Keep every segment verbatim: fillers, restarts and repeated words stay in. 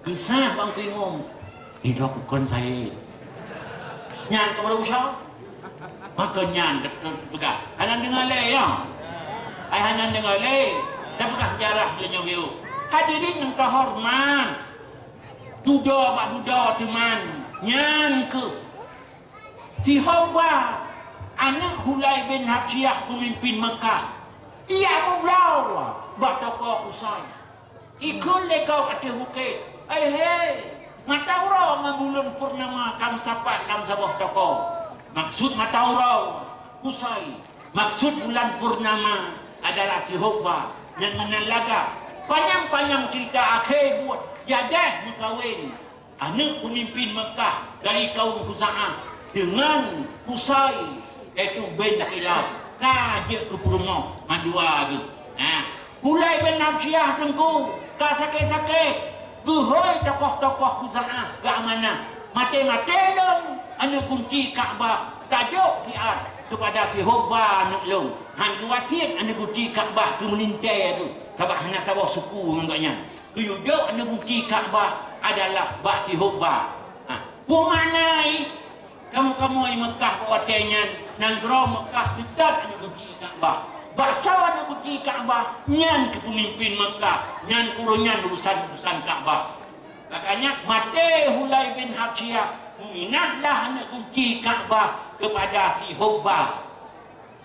Geusah bang imum. Idok kon saya. Nyan ka baru usah. Maka nyan teupeugah. Hana deungoe lé, ya? Ai hana deungoe lé. Tapeugah sejarah lé nyoe. Hadirin nyang teuhoreumat. Dudoe bak dudoe teuman. Nyan keuh si Uqbah, aneuk Hulai bin Habsyah, peumimpin Meukah. Ia meubloe bak toko Qusay. Ikheun lé gob ateueh bukét, "Hai he, mata uroe ngon buleuen purnama ka meusapat lam saboh toko." Maksud mata uroe, Qusay. Maksud bulan purnama adalah si Uqbah nyang meunan lagak. Panyang-panyang cerita, akhé buet jadeh meukawen aneuk peumimpin Meukah dari kaum Khuza'ah deungon Qusay, yaitu bin Kilab, ka jeuet keu peurumoh mandua geuh. Nah, Hulai bin Habsyah teungku ka sakét-sakét, geuhôi tokoh-tokoh Khuza'ah geuamanah, "Maté-maté lôn aneuk gunci Ka'bah tajok siat keupada si Uqbah aneuk lôn, han geuwasiet aneuk gunci Ka'bah keu meulintèe tu, sabab hana saboh suku ngon gobnyan." Geuyue jok aneuk gunci Ka'bah adalah bak si Uqbah. Ha, peue makna jih? Kamoe-kamoe Meukah bak watèe nyan, nanggroe Meukah seutôt aneuk gunci Ka'bah. Bak soe aneuk gunci Ka'bah? Nyan keuh peumimpin Meukah, nyan keuh ureueng nyan urusan-urusan Ka'bah. Makanya maté Hulai bin Habsyah, meuminahlah aneuk gunci Ka'bah keupada si Uqbah,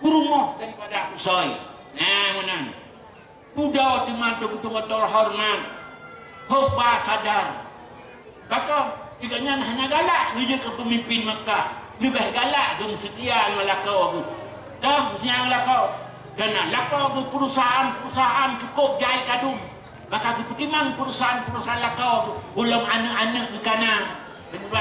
peurumoh daripada Qusay. Nah, meunan. Dudoe teuma beutôi-beutôi horeumat, Uqbah sadar. Pakon? Gobnyan hana galak geujok keu peumimpin Meukah, leubeh galak geumeuseutia ngon lakoe geuh. Dah, meuseutia ngon lakoe. Karena lakoe geuh peurusahaan-peurusahaan cukôp jai kadum. Maka geupeutimang peurusahaan-peurusahaan lakoe geuh, ulôn aneuk-aneuk geuh kana.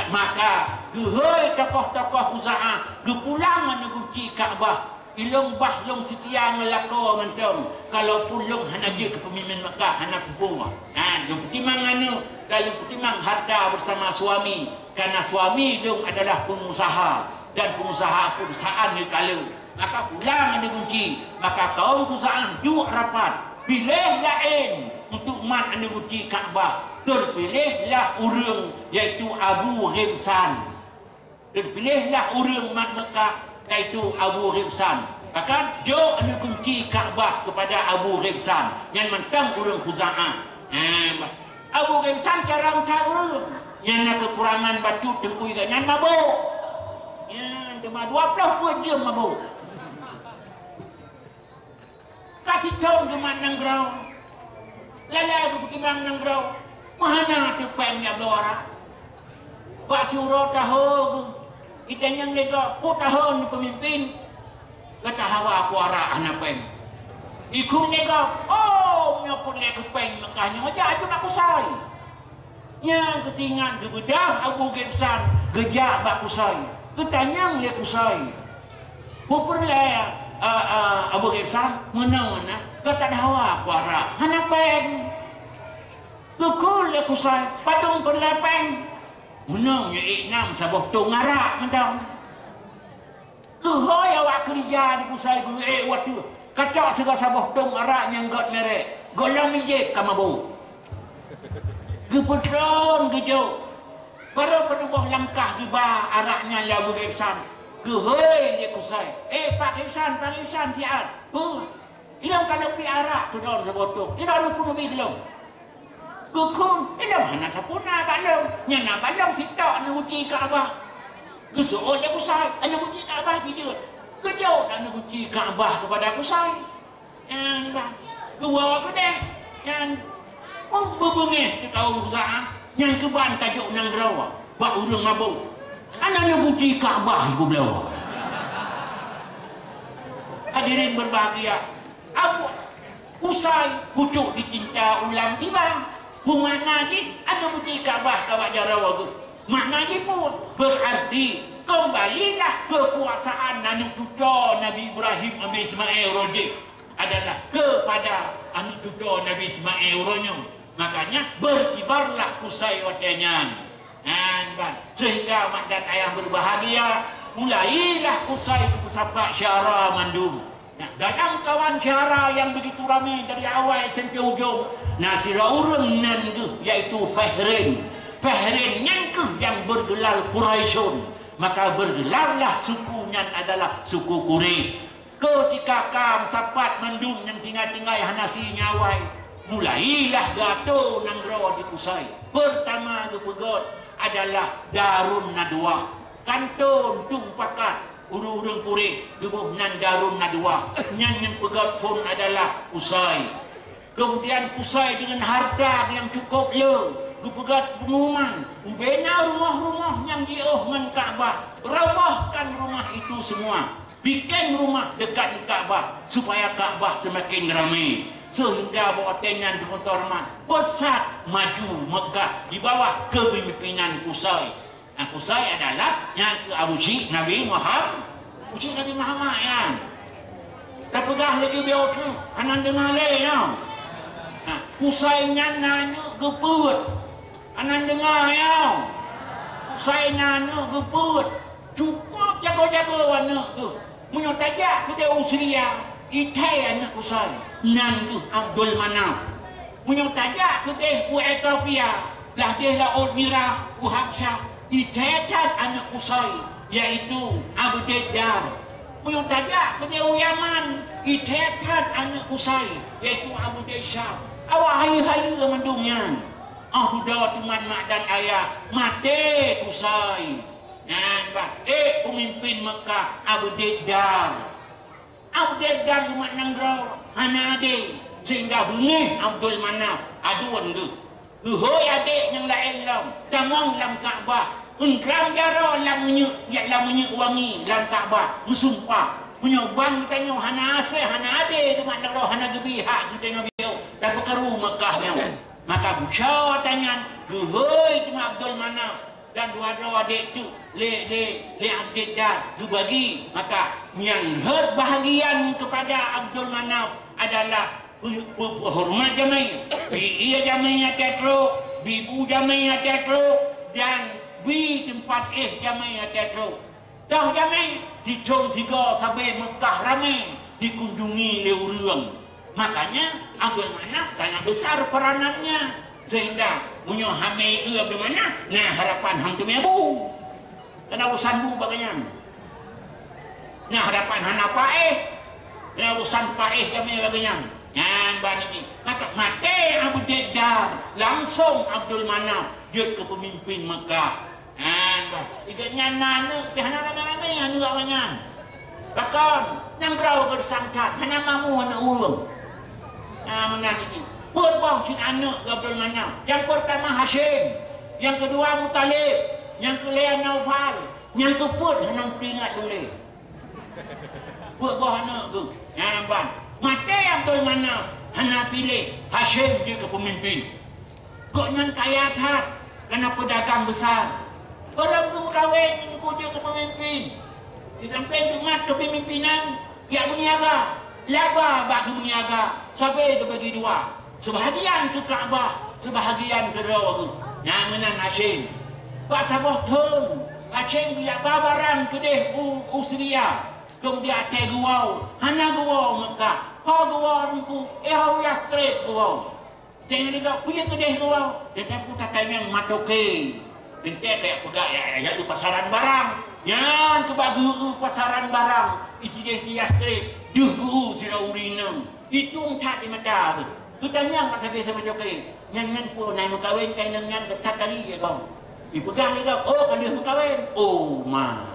Maka geuhôi tokoh-tokoh Khuza'ah geupulang aneuk gunci Ka'bah. Ilôn bah lôn seutia ngon lakoe mantong, kalaupun lôn hana jeuet keu peumimpin Meukah, hana peue-peue. Nah, lôn peutimang aneuk, dan lôn peutimang harta beusama suami, karena suami lôn adalah pengusaha, dan pengusaha peurusahaan nyang ka le. Maka pulang aneuk gunci, maka kaum Khuza'ah duek rapat, piléh laén untuk mat aneuk gunci Ka'bah, teupiléhlah ureueng, yaitu Abu Ghibshan. Teupiléhlah ureueng mat Meukah, yaitu Abu Ghibshan. Bahkan jok aneuk gunci Ka'bah keupada Abu Ghibshan, nyan mantong ureueng Khuza'ah. Nah, Abu Ghibshan carông that ureueng. Nyan na keukurangan bacut teungku, nyan mabök. Nyan teuma dua ploh peuet jeuem mabök. Ka sithôn geumat nanggroe, lalai geupeutimang nanggroe, meuhana teupéng jak bloe arak. Bak siuroe taho geuh, itanyong lé gob, "Peue taho nyoe peumimpin?" Geuteuhawa, "Peue arak hana péng." Ikheun lé gob, "Oh, meunyoe peuet lé keu péng Meukah nyoe, jak aju bak Qusay." Nyan geuteuingat, geubeudoh Abu Ghibshan, geujak bak Qusay. Geutanyong lé Qusay, "Peue peureulèe, a, a, Abu Ghibshan?" "Meunoe na, gata teuhawa peue arak hana péng." Geukheun lé Qusay, "Padum peureulèe péng?" "Meunoe nyoe ék nam saboh tông arak mantong." Keuhôi awak keurija di Qusay geuék watèe, kacok sigoe saboh tông arak nyang göt merek, gohlom ijép ka mabök. Geupeutron geujok, barô peutuboh langkah geuba arak nyan lé Abu Ghibshan. Keuhôi lé Qusay, "Eh, Pak Ghibshan, Pak Ghibshan, siat! Peue? Ilôn ka lôn piep arak keudroe saboh tông, ilôn lôn keuneubri keu lôn." Geukheun, ilôn hana sapeue na bak lôn, nyang na bak lôn sitok aneuk gunci Ka'bah. Geuseuôt lé Qusay, aneuk gunci Ka'bah jijeuet. Geujok aneuk gunci Ka'bah keupada Qusay. Nyan bah, geuwoe keudeh. Nyan, oh, beubeungéh keu kaum Khuza'ah, nyan keuban tajok nanggroe bak ureueng mabök. Aneuk gunci Ka'bah geubloe. Hadirin berbahagia, Abu Qusay pucôk di tinta ulam tiba. Peue makna jih aneuk gunci Ka'bah ka bak jaroe geuh? Makna jih peue? Berarti kembalilah kekuasaan aneuk cucoe Nabi Ibrahim Abi Ismail uroe jih adalah kepada aneuk cucoe Nabi Ismail uroe nyoe. Makanya berkibarlah Qusay watèe nyan. Nyan ban. Sehingga mak dan ayah berbahagia, mulailah Qusay geupeusapat syedara mandum. Nah, dalam kawan syedara nyang begitu ramé dari awai sampai ujong, na sidroe ureuëng nan geuh, yaitu Fihrin. Fihrin nyan keuh nyang bergelar Quraisyun. Maka bergelarlah suku nyan adalah suku Quraisy. Keutika ka meusapat mandum nyang tinggai-tinggai hana si nyawai, mulailah geuatô nanggroe di Qusay. Peurtama geupeugét adalah Darun Nadwah. Kantô tueng pakat ureuëng-ureuëng Quraisy geuboh nan Darun Nadwah, nyan nyang peugét phon adalah Qusay. Keumudian Qusay deungon hareuta nyang cukôp le geupeugét peungumuman, ubena rumoh-rumoh nyang jiôh ngon Ka'bah, robohkan rumah itu semua. Bikin rumah dekat ngon Ka'bah supaya Ka'bah seumaken ramé, seuhingga bak watée nyan deungon teuhoreumat peusat maju Meukah di bawah keupimpinan Qusay. Nah, Qusay adalah nyang keu Abu Syik Nabi Muhammad. Abu Syik Nabi Muhammad nyan. Tapeugah laju biôh tu, hana deungoe lé nyoe. Nah, Qusay nyan na aneuk geupeuet. Hana deungoe nyoe. Qusay na aneuk geupeuet. Cukôp jago-jago aneuk geuh. Meunyoe tajak keudeh u Syria, ithée aneuk Qusay, nan geuh Abdul Manaf. Meunyoe tajak keudeh u Etiopia, ladeh Laôt Mirah, u Habsyah, ithée that aneuk Qusay, yaitu Abdiddar. Meunyoe tajak keudeh u Yaman, ithée that aneuk Qusay, yaitu Abdisyam. Awak hayeue-hayeue mandum nyan. Óh dudoe teuma mak dan ayah, maté Qusay. Nyan bah, ék peumimpin Meukah, Abdiddar. Abdiddar umat nanggroe hana adé, sehingga beungéh Abdul Manaf, aduen geuh. Geuhôi adék nyang laén lom, tamong lam Ka'bah, eungkram jaroe lam minyeuk, lam minyeuk wangi lam Ka'bah, meusumpah, "Meunyoe ban geutanyoe hana asée, hana adé, umat nanggroe hana geubi hak geutanyoe biôh, tapeukaru Meukah nyoe." Maka beusoe ata nyan geuhôi teuma Abdul Manaf. Dan dua droe adék tu lé, lé, lé Abdiddar geubagi. Maka nyang rhot bahagian keupada Abdul Manaf adalah peu-, peu-, peuhoreumat jamé, bi-ie jamé até trok, bi bu jamé até trok, dan bi teumpat éh jamé até trok. Toh jamé, sithôn sigoe sabe Meukah ramé dikunjungi lé ureuëng. Makanya Abdul Manaf sangat besar peranannya, sehingga meunyoe hana eu Abdul Manaf, na harapan han teumé bu. Kana urusan bu bak nyan. Na harapan hana paéh, na urusan paéh jamé bak nyan. Nyan ban nyan. Maka maté Abdiddar, langsong Abdul Manaf jeuet keu peumimpin Meukah. Nyan bah, gobnyan na aneuk, tapi hana ramé-ramé aneuk awaknyan. Pakon, nyang droe geusangkat, hana mampu aneuk ureuëng. Nah, meunan nyan. Peuet boh cit aneuk Abdul Manaf. Nyang peurtama Hasyim, nyang keudua Muthalib, nyang keulhèe Naufal, nyang keupeuet hana teuingat ulée. Peuet boh aneuk tu. Nyan ban. Maté Abdul Manaf, hana piléh Hasyim jeuet keu peumimpin. Gobnyan kaya that, kana peudagang besar. Gohlom geumeukawen ngon jeuet keu peumimpin. Di sampéng geumat keu peumimpin nyan, jak meuniaga. Laba bak geumeuniaga, sabe geubagi dua. Seubahagian keu Ka'bah, seubahagian keu droe geuh. Nyan meunan Hasyim. Bak saboh thôn, Hasyim geujak ba barang keudeh u, u Siria. Keumudian até geuwoe, hana geuwoe Meukah. Ho geuwoe Teungku, eh, ho Yathrib geuwoe. Teuingat lé gob, peue nyang keudeh geuwoe? Teutab ku takai nyang matoke. Teuntée kaya peugah, ya, ya, ya, u pasaran barang. Nyan keuba geu-, u pasaran barang. Isideh di Yathrib, deuh geu-, u sidroe ureuëng inong. Itueng that di mata geuh. Geutanyong bak sabe-sabe toke. Nyan, nyan peue na meukawen ka inong nyan, that kali ya gob. Ipeugah lé gob, "Oh, ka lheueh meukawen." "Oh, ma."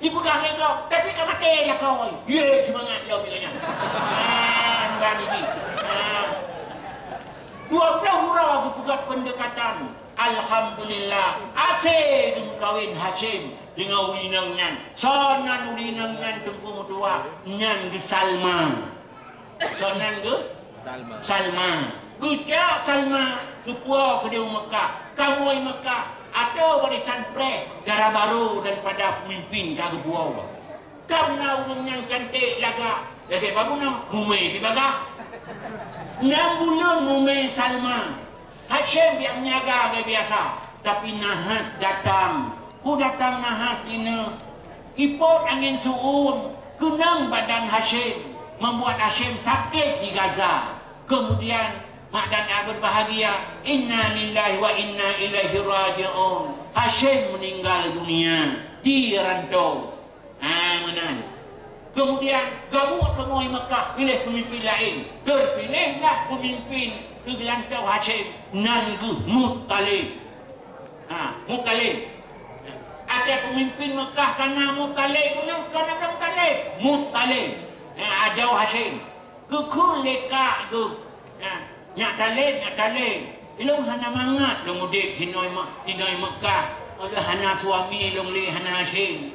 Ipeugah lé gob, tapi ka maté lakoe. Ye, seumangat lom nyan. Ah, mudah niki. Ah. Dua ploh uroe geupeugah pendekatan. Alhamdulillah, asé geumeukawen Hasyim deungon ureuëng inong nyan. Soe nan ureuëng inong nyan Teungku meutuah, nyan geuh Salma. Soe nan geuh? Salma. Salma. Geujak Salma geupuwoe keudeh u Meukah. Kamoe Meukah ateueh barisan preh dara barô daripada peumimpin ka geupuwoe. Kareuna ureuëng nyang cantik lagak, lagèe bak bunoe, mumè di bagah. Nyang buleuen mumè Salma. Hasyim biak meuniaga lagèe biasa, tapi nahas datang. Ku datang nahas sineuk. Ipot angén su'uem. Keunong badan Hasyim, membuat Hasyim sakit di Gaza. Kemudian, mak dan ayah berbahagia, inna lillahi wa inna ilaihi raji'un. Hasyim meninggal dunia di rantau. Ha, meunan. Kemudian, gabuk kamoe Mekah, pilih pemimpin lain. Terpilihlah pemimpin keu geulantau Hasyim, nan geuh Muttalib. Ha, Muttalib. Ada pemimpin Mekah kana Muttalib, kana, kana Muttalib. Muttalib. Ha, ada Hasyim. Geukheun lé kak geuh. Ha, nyak Talib, nyak Talib. Ilong hana mangat lôn udeb sinoe Me-, sinoe Mekah. Oleh hana suami lôn lé hana Hasyim.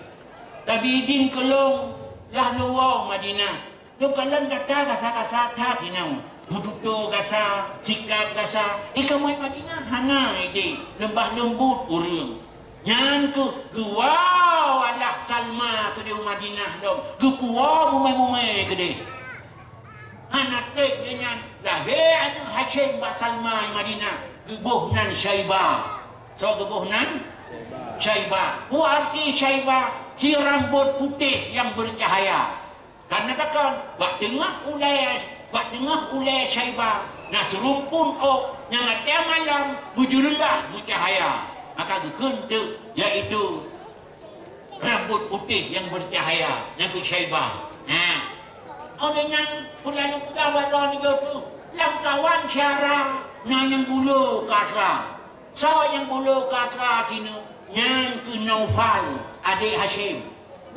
Tapi idin keu lôn lah lôn woe Madinah. Lôn kalon gata gasa-gasa that inoe. Meututoe gasa, sikap gasa. Ikamoe Madinah hana ideh, leumbah leumbut ureuëng. Nyan keuh geuwoe alah Salma keudeh u Madinah lom, geupuwoe mumai-mumai keudeh. Hana treb lé nyan lahé aneuëk Hasyim bak Salma i Madinah, geuboh nan Syaibah. Soe geuboh nan? Syaibah. Peue arti Syaibah? Si rambot putéh nyang beucahaya. Karena takon, bak teungoh ulée, bak teungoh ulée Syaibah, na seurumpun ôk nyang ateueh malam beujeuleulah meucahaya. Maka geukheun teuk, yaitu rambot putéh nyang beucahaya, nyang keu Syaibah. Nah, oleh nyan, peulalu peugah bak droeneuh tu, lamkawan syara na nyang bulo katra. Soe nyang bulo katra tineu? Nyan keuh Naufal, adék Hasyim.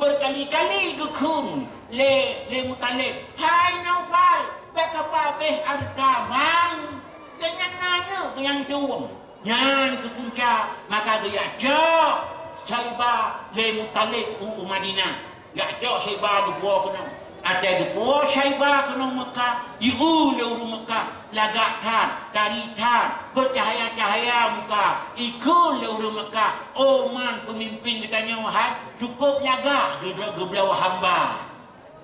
Beukali-kali geukheun lé, lé Muthalib, "Hai Naufal, bèk kapabéh areuta bang." Dan nyang na aneuk nyang tueng. Nyan keuh punca, maka geujak cok Syaibah lé Muthalib u, u Madinah. Jak cok Syaibah geupuwoe keunoe. Watèe geupuwoe Syaibah keunoe Meukah, jieu lé ureueng Meukah, lagak that, tari that, beucahaya-cahaya muka, ikheun lé ureueng Meukah, "Oh man, peumimpin geutanyoe hai, cukôp lagak geubloe hamba."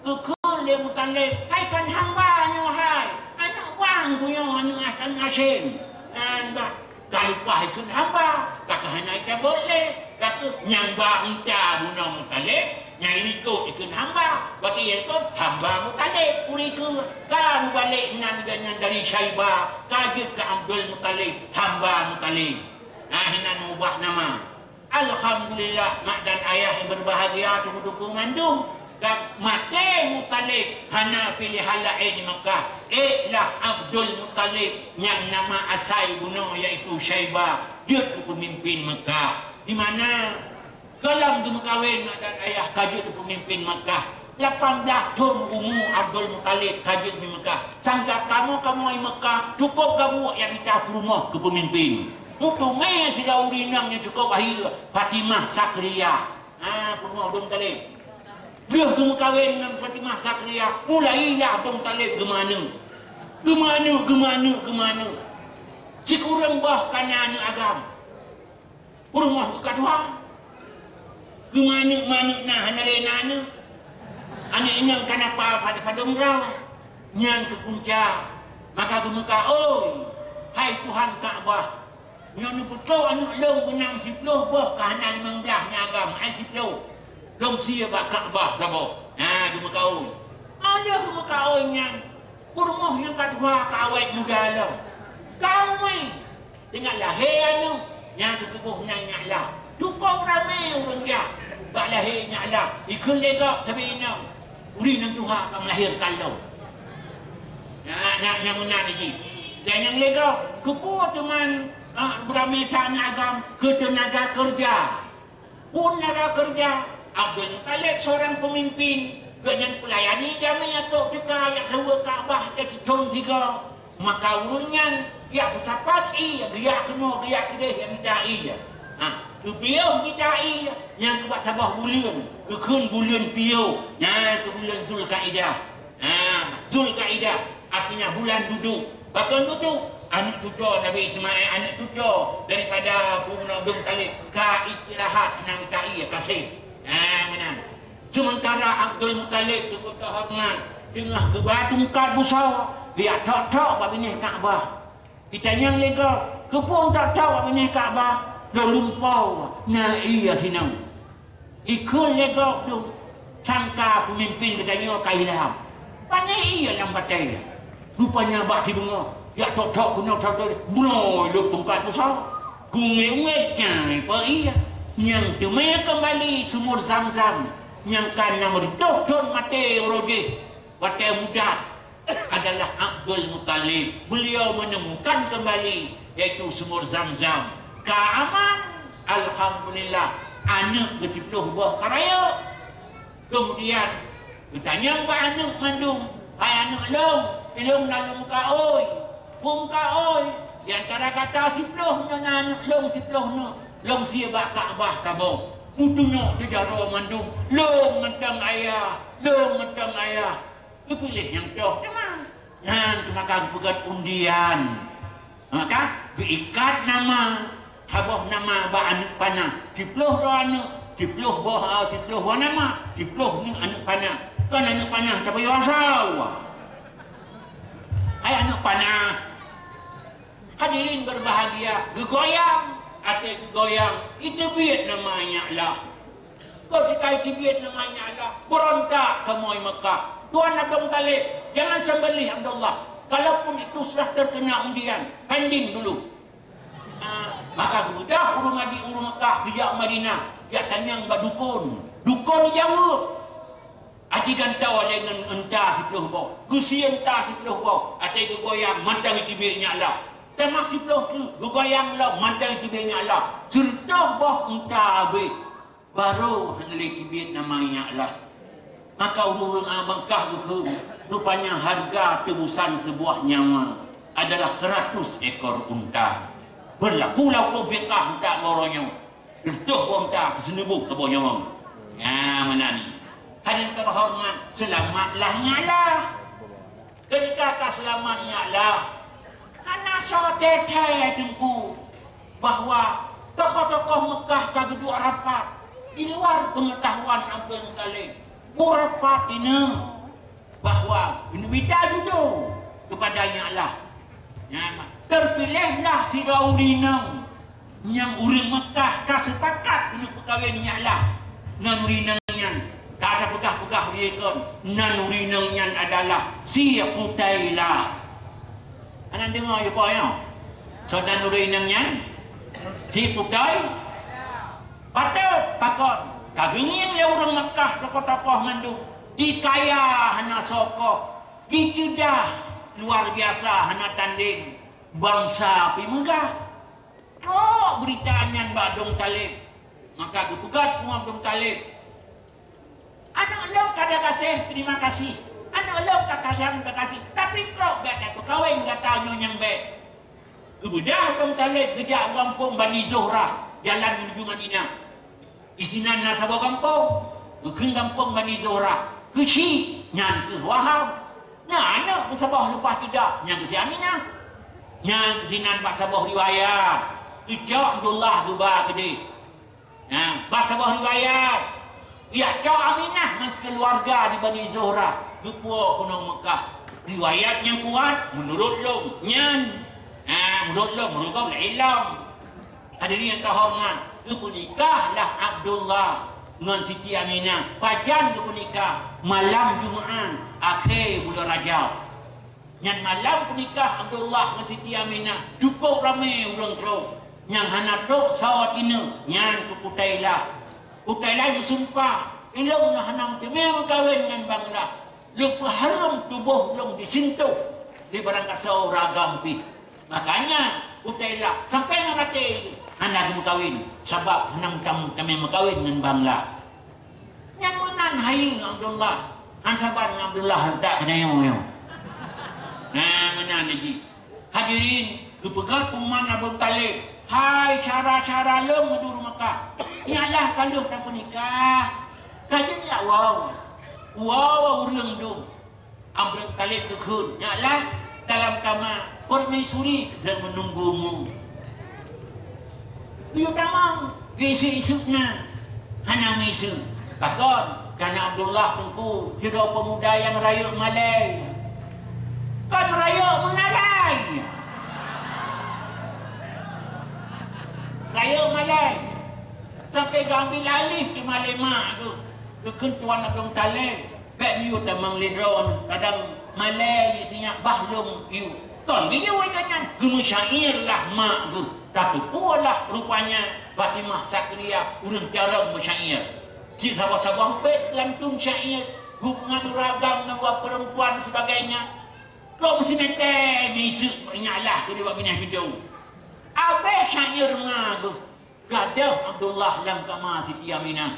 Geukheun lé Muthalib, "Hai kon hamba nyoe hai, aneuk bang geuh nyoe, aneuk Hasyim." Nyan bah. Ka leupah ikheun hamba, ka keuh hana ita bot lé, ka keuh nyang bak unta bunoe Muthalib, nyang likot ikheun hamba, watèe ikheun hamba Muthalib, ureueng keu ka mubalek nan geuh nyan dari Syaibah, ka jeuet keu Abdul Muthalib, hamba Muthalib. Nah, inan ubah nama. Alhamdulillah, mak dan ayah yang berbahagia, teungku-teungku mandum. Ka maté Muthalib, hana piléhan laén di Meukah. Ék lah Abdul Muthalib nyang nama asai bunoe, yaitu Syaibah, jeuet keu peumimpin Meukah. Di mana gohlom geumeukawen mak dan ayah ka jeuet keu peumimpin Meukah. Lapan blaih thon umu Abdul Muthalib ka jeuet di Meukah. Sangka kamoe-kamoe di Meukah cukôp gabuk nyang ita peurumoh keu peumimpin. Meuteumé sidroe ureueng inong nyang cukôp bahia, Fatimah Sakariah. Ha, peurumoh Abdul Muthalib. Lheueh geumeukawen ngon Fatimah Sakariah, mulailah Abdul Muthalib geumeuaneuk. Geumeuaneuk, geumeuaneuk, geumeuaneuk. Sikureueng boh ka na aneuk agam. Peurumoh geuh ka tuha. Geumeuaneuk-meuaneuk na hana lé na aneuk. Aneuk inong ka na pa-, pada padum droe. Nyan keuh punca. Maka geumeukawen, "Hai Tuhan Ka'bah, nyoe neupeutrok aneuk lôn beunang siploh boh ka hana limong blaih na agam, ai siploh. Lôn sie bak Ka'bah saboh." Na geumeukawen. Óh lheueh geumeukawen nyan, peurumoh nyang ka tuha ka awai muda lom. Ka mume. Teungoh lahé aneuk, nyan geutuboh nan nyak la. Cukôp ramé ureueng jak bak lahé nyak la. Ikheun lé gob sabe inong, "Ureueng nyang tuha ka meulahé ka lôn." Nyak, nyak nyang meunan jih. Dan nyang lé gob, keupeue teuma, ah, beuramé that aneuk agam? Keu teunaga keureuja. Phon dara keureuja, Abdul Muthalib seorang peumimpin, gobnyan peulayani jamé ateueh teuka jak saweue Ka'bah teuh sithon sigoe. Maka ureueng nyan jak peusapat ié, geujak keunoe, geujak keudeh, jak mita ié. Ha, geupiôh mita ié, nyan keuh bak saboh buleuen, geukheun buleuen piôh, nyan keuh buleuen Zulkaidah. Ha, Zulkaidah, artinya bulan dudoe. Pakon dudoe? Aneuk cucoe Nabi Ismail, aneuk cucoe daripada Abdul Muthalib ka istirahat, hana mita ié, ka sép. Ha, meunan. Sementara Abdul Muthalib, teungku teuhoreumat, teungoh geuba tungkat beusoe, geujak thok-thok bak binéh Ka'bah. Geutanyong lé gob, "Keupeue thok-thok bak binéh Ka'bah?" "Lôn lumpoe, na ié sinoe." Ikheun lé gob tu, Sangka peumimpin geutanyoe ka ilham. Pané ié lam batée. Rupanya bak sibeungoh, jak thok-thok keunoe thok-thok, bunoe lôn tungkat Musa. Geungét-ungét nyan ié. Nyang teumé keumbali sumur Zam-Zam nyang ka nam reutôh thon maté uroe jih watée muda adalah Abdul Muthalib. Beliau menemukan kembali, yaitu sumur Zam-Zam. Ka aman, alhamdulillah, aneuk geusiplôh boh ka rayeuk. Kemudian, geutanyong bak aneuk mandum, "Hai aneuk lôn, ilôn na lôn ka ôi. Peue ka ôi? Di antara gata siplôh nyoe na aneuk lôn siplôh nyoe, lôn sie bak Ka'bah saboh." Meutunyok teujaroe mandum, "Lôn mantong ayah, lôn mantong ayah." Geupiléh nyang toh teuma. Nyan teuma ka geupeugét undian. Maka geuikat nama, saboh nama bak aneuk panah. Siplôh droe aneuk, siplôh boh, ah, siplôh boh nama, siplôh aneuk panah. Kon aneuk panah, tapi rasa. Hai aneuk panah. Hadirin berbahagia, geugoyang, até geugoyang, iteubiet nama nyak lah. Keu tika iteubiet nama nyak lah, beurontak kamoe Mekah. Tuan Abdul Muthalib, jangan sembelih Abdullah. Kalaupun itu sudah terkena undian, pending dulu. Ah, maka geudah ureuëng adi ureuëng Mekah geujak Madinah, jak tanyong bak dukon. Dukon jaweueb. Aji gantô lé ngon unta siplôh boh, geusie unta siplôh boh, até geugoyang mantong iteubiet nyak lah. Tamah siplôh teuk geugoyang lom mantong iteubiet nyak lah. Sireutôh boh unta abéh, barô hana lé teubiet nama nyak lah. Maka ureuëng-ureuëng Mekah geukheun, rupanya hareuga teubusan seubuah nyawa adalah seratus ekor unta. Beulaku lam hukôm fiqah unta ngon uroe nyoe. Reutôh boh unta keusineubôh saboh nyawöng. Nyan meunan. Hadirin terhormat, seulamatlah nyak lah. Ketika ka seulamat nyak lah, hana soe teuthèe teungku bahwa tokoh-tokoh Mekah ka geuduek rapat di luar peungetahuan Abdul Muthalib. Beurapat inong bahwa geumita judo keupada nyak lah. Nyan, terpilihlah sidroe ureuëng inong nyang ureuëng Mekah ka sepakat keuneuk peukawen nyak lah ngon ureuëng inong nyan. Ka tapeugah-peugah lé kon, nan ureuëng inong nyan adalah si Qutailah. Hana deungoe yue po nyoe? Soe nan ureuëng inong nyan? Si Qutai-, Patôt, pakon? Ka geungieng lé ureuëng Mekah tokoh-tokoh mandum. Di kaya hana soe koh, di ceudah luar biasa hana tandeng, bansa pih meugah. Trok beurita nyan bak Abdul Muthalib. Maka geupeugah keu Abdul Muthalib, "Aneuk lôn ka gaséh, terima kasih. Aneuk lôn ka sayang, terima kasih. Tapi trok bèk tapeukawen gata nyoe nyang bèk." Geubeudôh Abdul Muthalib geujak u gampông Bani Zuhrah, jalan menuju Madinah. Disinan na saboh gampông, geukheun gampông Bani Zuhrah. Keuchik, nyan keuh Wahab. Na aneuk geuh saboh leupah ceudah, nyan keuh si Aminah. Nyan keuh sinan bak saboh riwayat, geucok Abdullah geuba keudeh. Nah, bak saboh riwayat, geujak cok Aminah ngon sikeuluwarga di Bani Zuhrah geupuwoe keunoe Meukah. Riwayat nyang kuat, meunurot lôn, nyan. Nah, meunurot lôn, meunurot gob laén lom. Hadirin nyang teuhoreumat, geupeunikahlah Abdullah ngon Siti Aminah. Pajan geupeunikah? Malam Jumat, akhé buleuen Rajab. Nyan malam peunikah Abdullah ngon Siti Aminah, cukôp ramé ureuëng trok. Nyang hana trok saboh inong, nyan keuh Qutailah. Qutailah meusumpah, "Ilôn hana meuteumé meukawen ngon bangla. Lôn peuhareuem tuboh lôn jisintoh lé barangkasoe ureuëng agam pih." Makanya, Qutailah sampai ngon maté hana geumeukawen, sabab hana meutam-, meuteumé meukawen ngon bangla. Nyang meunan hai Abdullah. Han saban Abdullah hantak keunayoe nyoe. Nah, meunan lagèe. Hadirin, geupeugah peuman Abu Thalib, "Hai syedara-syedara lôn meuduru Meukah, nyak lah ka lheueh tapeunikah. Ka jeuet nyak woe. Woe ureuëng dum." Abdul Muthalib geukheun, "Nyak lah dalam kama, permaisuri sedang menunggumu." Geuyue tamong, geuseuek-seuek na, hana miseue. Pakon? Karena Abdullah Teungku sidroe peumuda nyang rayeuk malèe. Kon rayeuk meunalai. Rayeuk malèe. Sampai geuambil alih teuma lé mak geuh. Keukeuen tuan Abdul Muthalib, bèk yue tamong lé droeneuh, kadang malèe yue sinyak bah lom yue. Kon geuyue watèe nyan, geumeusyair lah mak geuh. Tateupeue lah rupanya Fatimah Sakariah ureueng carông meusyair. Cit saboh-saboh bèt lantung syair, hubungan ureueng agam ngon ureueng peurempuan sebagainya. Trok meusimeutée miseuk nyak lah keu dua binéh pintô. Abéh syair ma geuh, gadôh Abdullah lam kama Siti Aminah.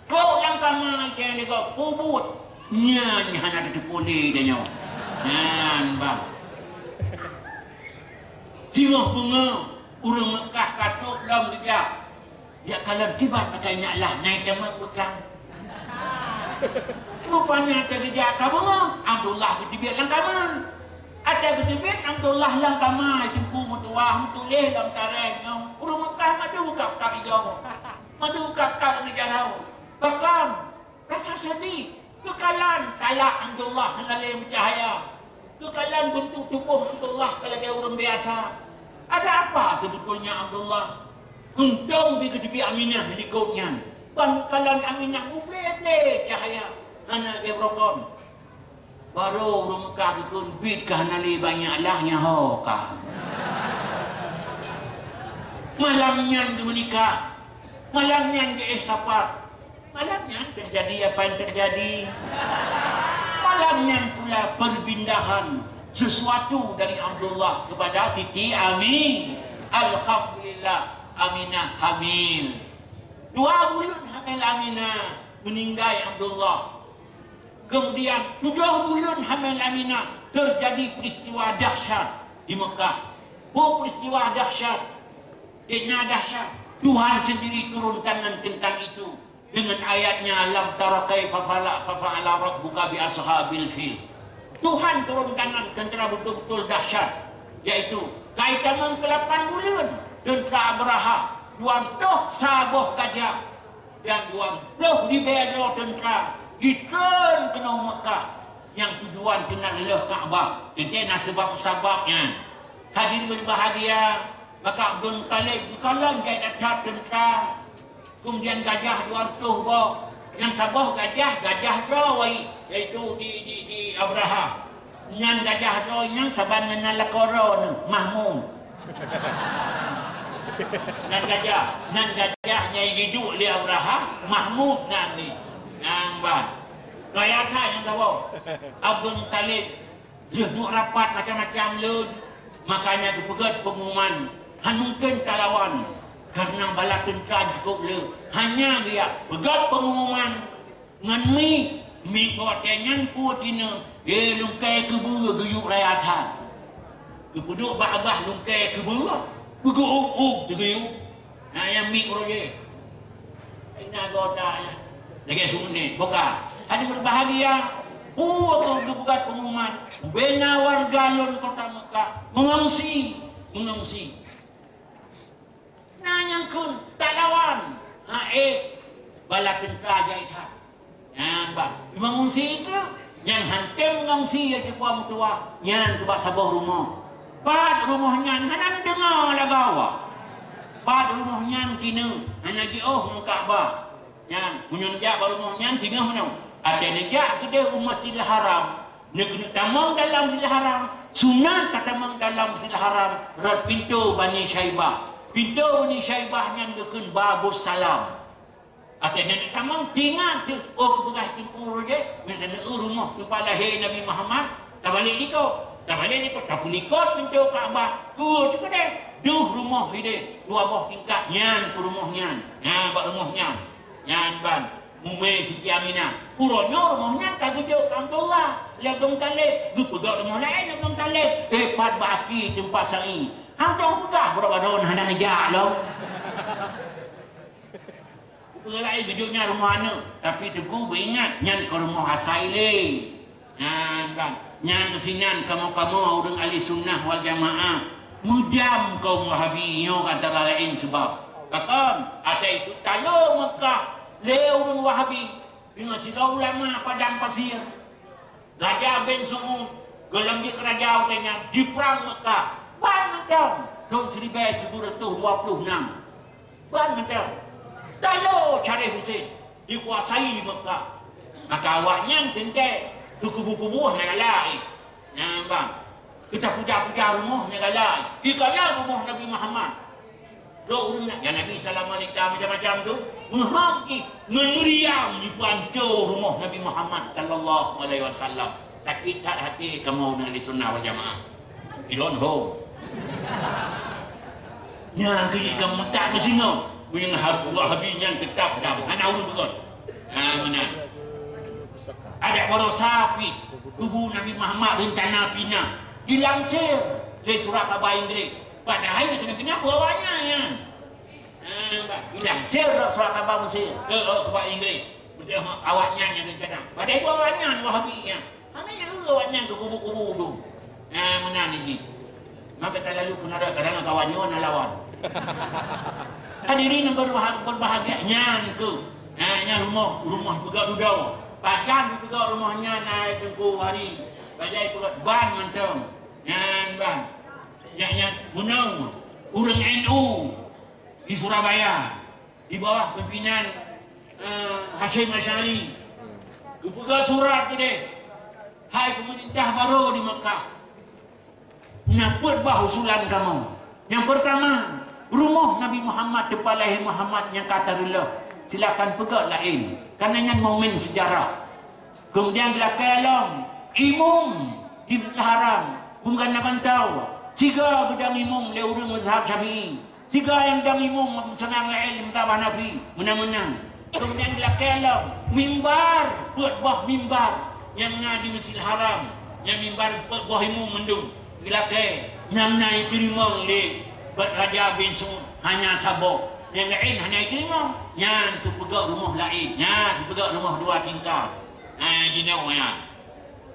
Trok lam kama nyang digob peubuet, nyan hana teupeu lé tanyoe. Nyan ban. Singoh beungoh ureueng Meukah ka trok lom geujak. Jak kalon kiban pakai nyak lah, nai teuma putrang. Rupanya teugeujak ka beungoh, Abdullah geuteubiet lam kama. Ata geuteubiet Abdullah lam kama, Teungku meutuwah meutuléh lam tareng nyoe, ureueng Meukah madu kap-kap igoe, madu kap-kap di jaroe. Bahkan rasa sedih, geukalon kalak Abdullah hana lé meucahya. Geukalon beuntuk tuboh Abdullah ka lagée ureueng biasa. Ada apa sebetulnya Abdullah? Untông bit geuteubiet Aminah likot nyan. Ban geukalon Aminah muble-ble cahya, hana lagée beurokon. Barô ureueng Meukah geukheun bit ka hana lé banyak lah nyaho ka. Malam nyan geumeunikah. Malam nyan geuéh sapat. Malam nyan terjadi apa yang terjadi. Malam nyan pula perpindahan sesuatu dari Abdullah kepada Siti Ami. Alhamdulillah, Aminah hamil. Dua buleuen hamil Aminah, meninggai Abdullah. Kemudian tujoh buleuen hamil Aminah, terjadi peristiwa dahsyat di Mekah. Peue peristiwa dahsyat? Fitnah dahsyat. Tuhan sendiri turun tangan tentang itu dengan ayatnya, "Alam tara kaifa fala-, fa fa'ala rabbuka bi ashabil fil." Tuhan turun tangan, tentera betul-betul dahsyat, yaitu ka itamong keulapan buleuen tentera Abrahah, dua reutôh saboh gajah, dan dua ploh ribée droe teuntara jitreun keunoe Meukah nyang tujuan keunan lheueh Ka'bah. Teuntée na sabab-sabab nyan. Hadirin berbahagia, maka Abdul Muthalib geukalon jai that-that teuntara. Kemudian gajah dua reutôh boh, nyang saboh gajah, gajah droe, yaitu di, di, di Abrahah. Nyan gajah droe nyan saban ngon nan lakoe droeneuh, Mahmud. Nan gajah, nan gajah nyang jiduek lé Abrahah, Mahmud nan ni. Nyang ban. Raya that nyang saboh. Abdul Muthalib lheueh duek rapat macam-macam lôn, makanya geupeugét pengumuman, hana mungken talawan, karena bala teuntara jikôb le. Hanya geujak peugét pengumuman, ngon mi, mi watée nyan peue tinoe, eh, lungkée keubeue geuyue raya that. Geupeuduek bak babah lungkée keubeue, beugeuk-uk-uk geuyue. Na nyang mi uroe jih. Ina gota nyan. Lagée sunet, boka. Hadirin berbahagia, peue keu geupeugét pengumuman, bubena warga lôn kota Mekah mengungsi, mengungsi. Na nyang kheun talawan, ha éh, bala teuntara jai that. Nyan ban, mengungsi itu, nyang han tem mengungsi ya ceupah meutuwah, nyan keubah saboh rumoh. Pat rumoh nyan hana neudeungoe lagée awak. Pat rumoh nyan keunoe hana jiôh ngon Ka'bah. Nyan, meunyoe neujak bak rumoh nyan singoh meunoe. Watée neujak keudeh u Masjidil Haram, Neuk-, neutamong dalam Masjidil Haram, sunat tatamong dalam Masjidil Haram, rot pintoe Bani Syaibah. Pintoe Bani Syaibah nyan geukheun Babus Salam. Watée nyan neutamong, teuingat kheueh, oh, geupeugah Teungku Roje, meunan rumoh teumpat lahé Nabi Muhammad, tabalek likot. Tabalek likot, tapeulikot pintoe Ka'bah, keue teuh keudeh, deuh rumoh sideh, dua boh tingkat, nyan keuh rumoh nyan. Nyan bak rumoh nyan. Nyan ban, mume Siti Aminah. Uroe nyoe rumoh nyan ka geujok keu Abdullah lé Abdul Muthalib, geupeugét rumoh laén Abdul Muthalib. Eh, pat bak aki teumpat sa'i. Hana peugah, budak baron hana neujak lom. Ureueng laén geujok nyan rumoh aneuk, tapi Teungku beuingat, nyan kon rumoh asai lé. Nyan ban, nyan keuh sinan kamoe-kamoe ureueng ahli sunnah wal jamaah meujam kaum Wahabi nyoe antara laén sabab. Pakon? Watée itu talo Meukah lé ureueng Wahabi deungon sidroe ulama padang pasir. Raja bin Su'ud geulambik raja watée nyan jiprang Meukah ban mantong thon siribée sikureueng reutôh dua ploh nam. Ban mantong. Talo Syarif Husein. Dikuasai di Mekah. Maka awaknyan teuntèe keu kubu-kubu hana galak. Nyan ban. Keu tapuja-puja rumoh hana galak. Dikala rumoh Nabi Muhammad. Lôn ureueng nyan, ya Nabi, salam aleika macam-macam tu. Meuham jih, ngon meuriam jipeuanco rumoh Nabi Muhammad sallallahu alaihi wasallam. Sakét that até kamoe ahli sunnah wal jamaah. Ilôn ho. Nyan keuh jih ka meutak meusingoh. Meunyoe Wahabi nyan teutap dam, hana ureueng beukon. Ha, meunan. Adak baroesa pih, kubu Nabi Muhammad rencana pinah, dilansir lé surat khabar Inggréh. Padahai nyang keunan-keunan buet awaknyan nyan. Ha, dilansir lé surat khabar Mesir, eh, eh, khabar Inggréh. Beutôi, ha, awaknyan nyang rencana. Padahai buet awaknyan Wahabi nyan. Hana nyang eu awaknyan keu kubu-kubu tu. Ha, meunan jih. Maka talalu peunadah kadang kawan nyoe na lawan. Hadirin yang berbah-, berbahagia, nyan keuh. Ha, nyan rumoh, rumoh peugah dudoe. Pajan peugah rumoh nyan na Teungku Hari. Pajan peugah ban mantong. Nyan ban. Nyan, nyan, meunong ureueng N U di Surabaya. Di bawah pimpinan, eh, Hasyim Asy'ari. Geupeugah surat keudeh, "Hai peumeurintah barô di Makkah, na peuet bah usulan kamoe. Nyang peurtama, rumoh Nabi Muhammad, teumpat lahé Muhammad nyang ka tareulôh, silakan peugöt laén, kareuna nyan momen seujarah." Keumudian geulakèe lom imum di Masjidil Haram, peue meunan ban tau, siga geudong imum lé ureueng mazhab Syafi'i, siga nyang dong imum seunang laén mazhab Hanafi, meunan-meunan. Keumudian geulakèe lom mimbar, peuet boh mimbar nyang na di Masjidil Haram, nyang mimbar peuet boh imum mandum geulakèe, nyang na jiteurimong lé Raja bin Saud hanya saboh, nyang laén hana jiteurimong, nyan teupeugöt rumoh laén, nyan teupeugöt rumoh dua tingkat. Ha, jinoe nyan.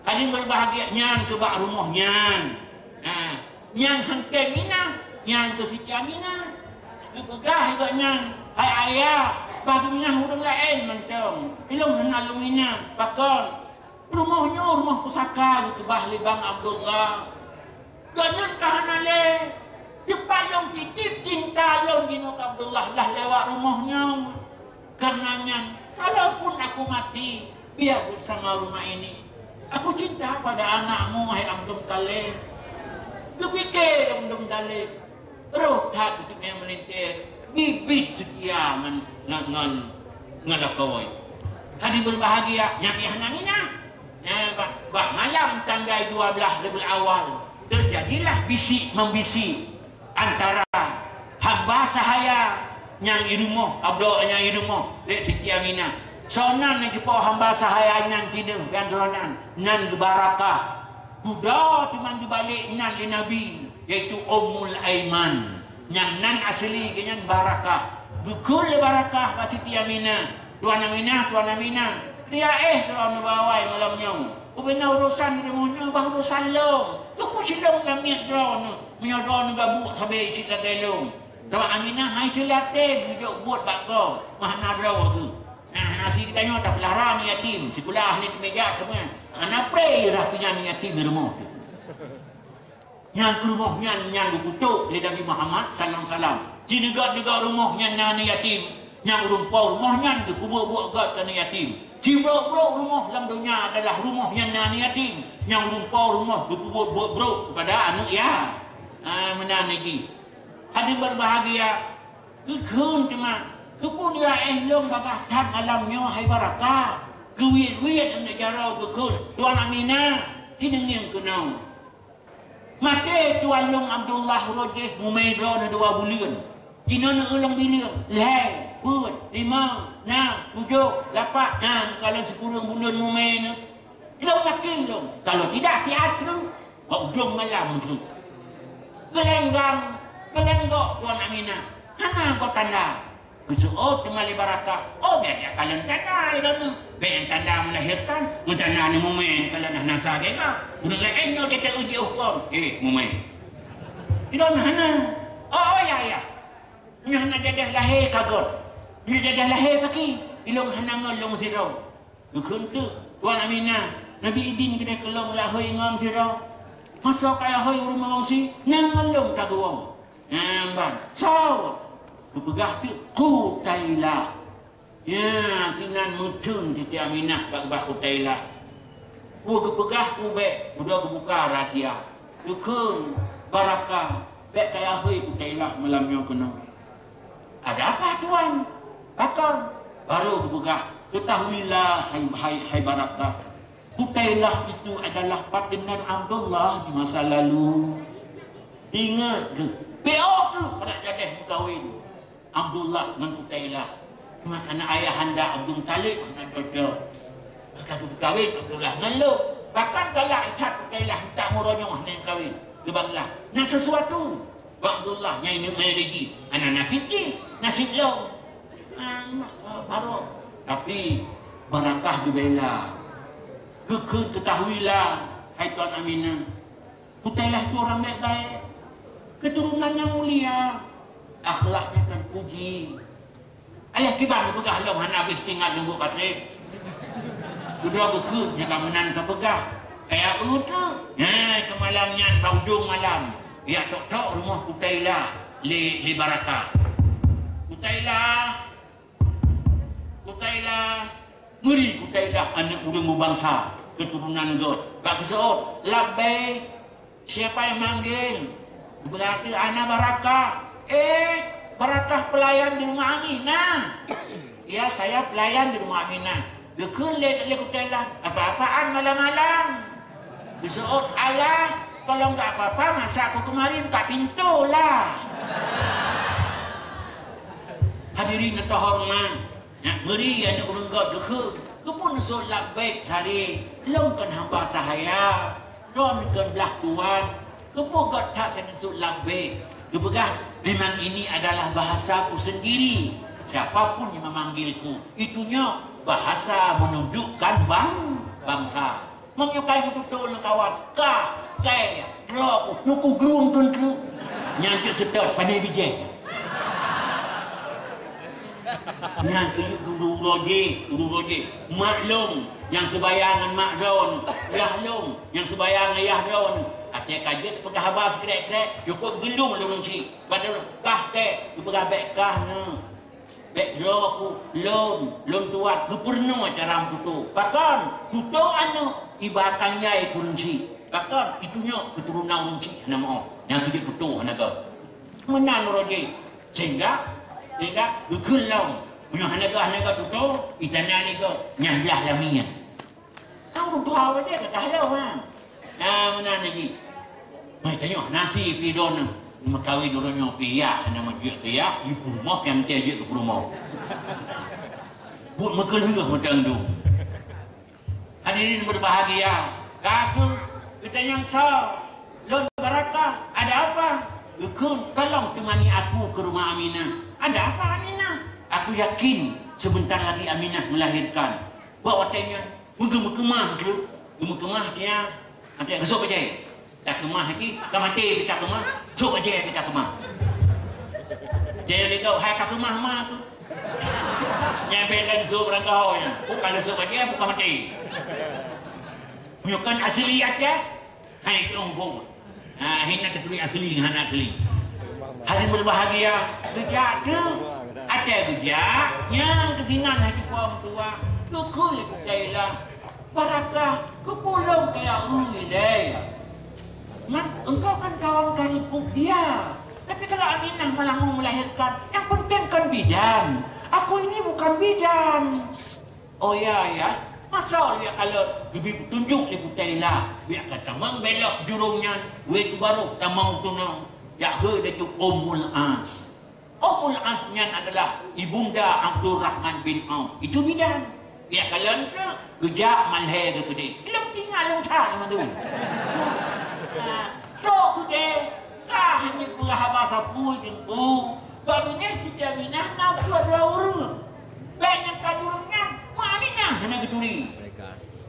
Hadirin berbahagia, nyan keuh bak rumoh nyan. Ha, nyang han kèe Minah, nyan keuh Siti Aminah. Geupeugah gobnyan, "Hai ayah, bah geuminah ureueng laén mantong. Ilôn hana lôn minah." Pakon? Rumoh nyoe rumoh pusaka geukeubah lé Bang Abdullah. Gobnyan ka hana lé. Teumpat lôn titip cinta lôn jinoe keu Abdullah lah lewat rumoh nyoe. Kareuna nyan, kalaupun aku mati, biar bersama rumah ini. Aku cinta pada anakmu, hai Abdul Muttalib. Geupike Abdul Muttalib, roh that untuk yang melintir, bibit setia ngon, ngon, ngon, ngon lakoe. Hadirin berbahagia, nyan pih hana minah. Nyan bak, bak malam tanggai dua belas Rabiul Awal, terjadilah bisik membisik antara hamba sahaya nyang i rumoh, Abdul nyang i rumoh, Siti Aminah. Soe nan nyang jipo hamba sahaya nyan tineuh di antara nan, nan geubarakah. Dudoe teuma geubalek nan lé Nabi, yaitu Ummul Aiman. Nyang nan asli geuh nyan barakah. Geukheun lé barakah bak Siti Aminah. "Tuan Aminah, Tuan Aminah, riaéh droeneuh bak awai malam nyoe. Ubena urosan di rumoh nyoe bah urosan lôn. Keupeue si lôn lamiet droeneuh, meunyoe droeneuh gabuek sabe cit lagèe lôn?" Sabab Aminah hai seulaté geujok buet bak gob, meuhana droe geuh. Nah, nasi geutanyoe tapeulara aneuk yatim, sikula aneuk meujak teuma. Hana pré rah keu nyan aneuk yatim di rumoh teuh. Nyang keu rumoh nyan nyang geukutok lé Nabi Muhammad sallallahu alaihi wasallam. Sineugöt-neugöt rumoh nyan na aneuk yatim, nyang ureueng po rumoh nyan geupeubuet-buet göt keu aneuk yatim. Sibrok-brok rumoh lam donya adalah rumoh nyang na aneuk yatim, nyang ureueng po rumoh geupeubuet-buet brok keupada aneuk ya-, ah, meunan lagèe. Hadirin berbahagia, geukheun teuma, keupeue riaéh lôn babah that malam nyoe hai barakah? Geuwiet-wiet aneuk jaroe geukheun, "Tuan Aminah, ci neungieng keunoe." Maté tuan lôn Abdullah uroe jéh mumè droeneuh dua buleuen. Jinoe neueu lôn bileung, lhèe, peuet, limong, nam, tujoh, lapan, na neukalon sikureueng buleuen mumè neuh. Lôn yakin lôn, kalau tidak siat lôn, bak ujong malam lôn. Geulenggang, geulenggok tuan Aminah. Hana goe tanda. Geuseuôt teuma lé barakah, "Oh, bèk jak kalon tanda lé droeneuh. Bèk nyang tanda melahirkan, meutanda aneuk mumè kalon hana sa geuga. Ureueng laén nyoe teuka uji hukôm." Eh, mumè. Droeneuh hana. "Oh, oh, ya, ya. Nyoe hana jadah lahé ka göt. Nyoe jadah lahé paki. Ilôn hana ngon lôn sidroe." Geukheun teuk, "Tuan Aminah, neubi idin keudeh keu lôn lahé ngon sidroe. Masa ka lahé ureueng mawöng sie, nyan ngon lôn ka geuwoe." Nyan ban. Soe? Geupeugah teuk, "Qutaila." Nyan sinan meuteun Siti Aminah bak bah Kutailah. Peue geupeugah peue bék, udah geubuka rahsia. Geukheun Barakah, bék kaya hôi Kutailah malam nyoe keunoe. "Ada apa, Tuan?" "Pakon?" "Baru geupeugah, ketahuilah, hai, hai, hai Barakah, Kutailah itu adalah partner Abdullah di masa lalu. Ingat deh, B O tu pada jadeh meukawen." Abdullah ngon Kutailah. Cuma karena ayahanda Abdul Muttalib hana cocok. Maka geukawén Abdullah ngon lôn. Bahkan galak that Kutailah minta meuronyong hana kawén. Geubalah. Na sesuatu. Bak Abdullah nyang ingat mai lagi. Hana nasib jih, nasib lôn. Ah, baru. Tapi Barakah geubela. Geukheun ketahuilah, hai Tuan Aminah. Kutailah tu orang baik-baik, keturunan yang mulia, akhlaknya terpuji. Ayah kiban peugah lom hana habéh tinggai leumbuk katreb. Keudroe geukheun nyang ka meunan ka peugah. Kaya ureueng tu, nyan keu malam nyan bak ujong malam, jak tok-tok rumoh Kutailah lé, lé Barakah. Kutailah, Kutailah, meuri Kutailah aneuk ureueng mubangsa, keturunan göt. Bak geuseuôt, "Labbaik, siapa yang manggil?" Berarti, "Ana Barakah." "Eh, Barakah pelayan di rumah Aminah?" "Iya, saya pelayan di rumah Aminah." Geukheun lé, lé Kutailah, "Apa-apaan malam-malam?" Geuseuôt, "Alah, kalau nggak apa-apa, masa aku kemarin buka pintu lah." Hadirin yang terhormat, nyak meuri aneuk ureueng göt geukheun, keupeue neuseuôt labbaik sabe, lôn kon hamba sahaya, lôn kon blah tuan, keupeue göt that neuseuôt labbaik? Geupeugah, "Memang ini adalah bahasaku sendiri. Siapapun yang memanggilku, itu nyoe bahasa menunjukkan bang-, bangsa." Meunyoe ka meututoe lam kawan, ka, kèe, droe, ku, nuku grueng teungku. Nyan cit seutôt, pandai bijéh. Nyan keuh ureueng roje, ureueng roje. Mak lôn, nyang seubayang ngon mak lôn, yah lôn, nyang seubayang ngon yah lôn. Até ka jeuet peugah haba sikrek-krek, cukôp geulong lôn cit. Padahai kah teuh, geupeugah bèk kah nyoe. Bèk droe ku, lôn, lôn tuan, geupeurunoe cara meututoe. Pakon? Tutoe aneuk, ibaratkan yai keu ureueng chik. Pakon? Itu nyoe keuturonan ureueng chik hana meu. Nyang keu jeuet tutoe hana göt. Meunan uroe jih. Sehingga, sehingga geukheun lom. Meunyoe hana göt, hana göt tutoe, itanya lé göt. Nyan blah lamiet. Ka ureueng tuha watèe ka tahlom, ha. Nah, meunan lagèe. Hai, tanyoe, nasi pih droeneuh. Meukawen uroe nyoe pih, ya, hana meujeut pih, ya. Di peurumoh, nyang teuh jeuet keu peurumoh. Buet meukeuleuh meuteung dum. Hadirin berbahagia, ka keuh geutanyong soe, "Lôn Barakah, ada apa?" Geukheun, "Tolong temani aku ke rumah Aminah." "Ada apa, Aminah?" "Aku yakin sebentar lagi Aminah melahirkan." Bak watèe nyan, Meugeumeukeumah keuh, geumeukeumah dia. Nanti geusok bajèe. Takeumah lagi, ka maté takeumah, sok bajèe takeumah. Dia lé kau, hai takeumah ma tu. Nyang beda di sok barangkaho nyan. Bukan sok bajèe, bukan maté. Nyoe kan asli Aceh. Hai keu ongkong. Ha, hina taturi asli ngon hana asli. Hadirin berbahagia, geujak tu. Ada geujak, nyang keusinan hai cuba meutuah. Tukul ikut Thailand. Barakah, kepulung kaya ui deh. Man, engkau kan kawan karib dia. Tapi kalau Aminah malah mau melahirkan, yang penting kan bidan. Aku ini bukan bidan. Oh ya, ya. Masa ya kalau geubri petunjuk lé Buta Ila, biar ka tamong belok jurong nyan, weh tu baru tamong tunong. Ya he datu Ummul As. Ummul As nyan adalah ibunda Abdurrahman bin Auf. Itu bidan. Ya kalau ente geujak malhé ke keudeh. Lom tinggal lom that mandum. Nah, tok keudeh. Kah ni peugah haba sapeue Teungku? Bak binéh Siti Aminah na peuet dua ureueng. Bèk nyang ka ureueng nyan, mak Aminah hana geuturi.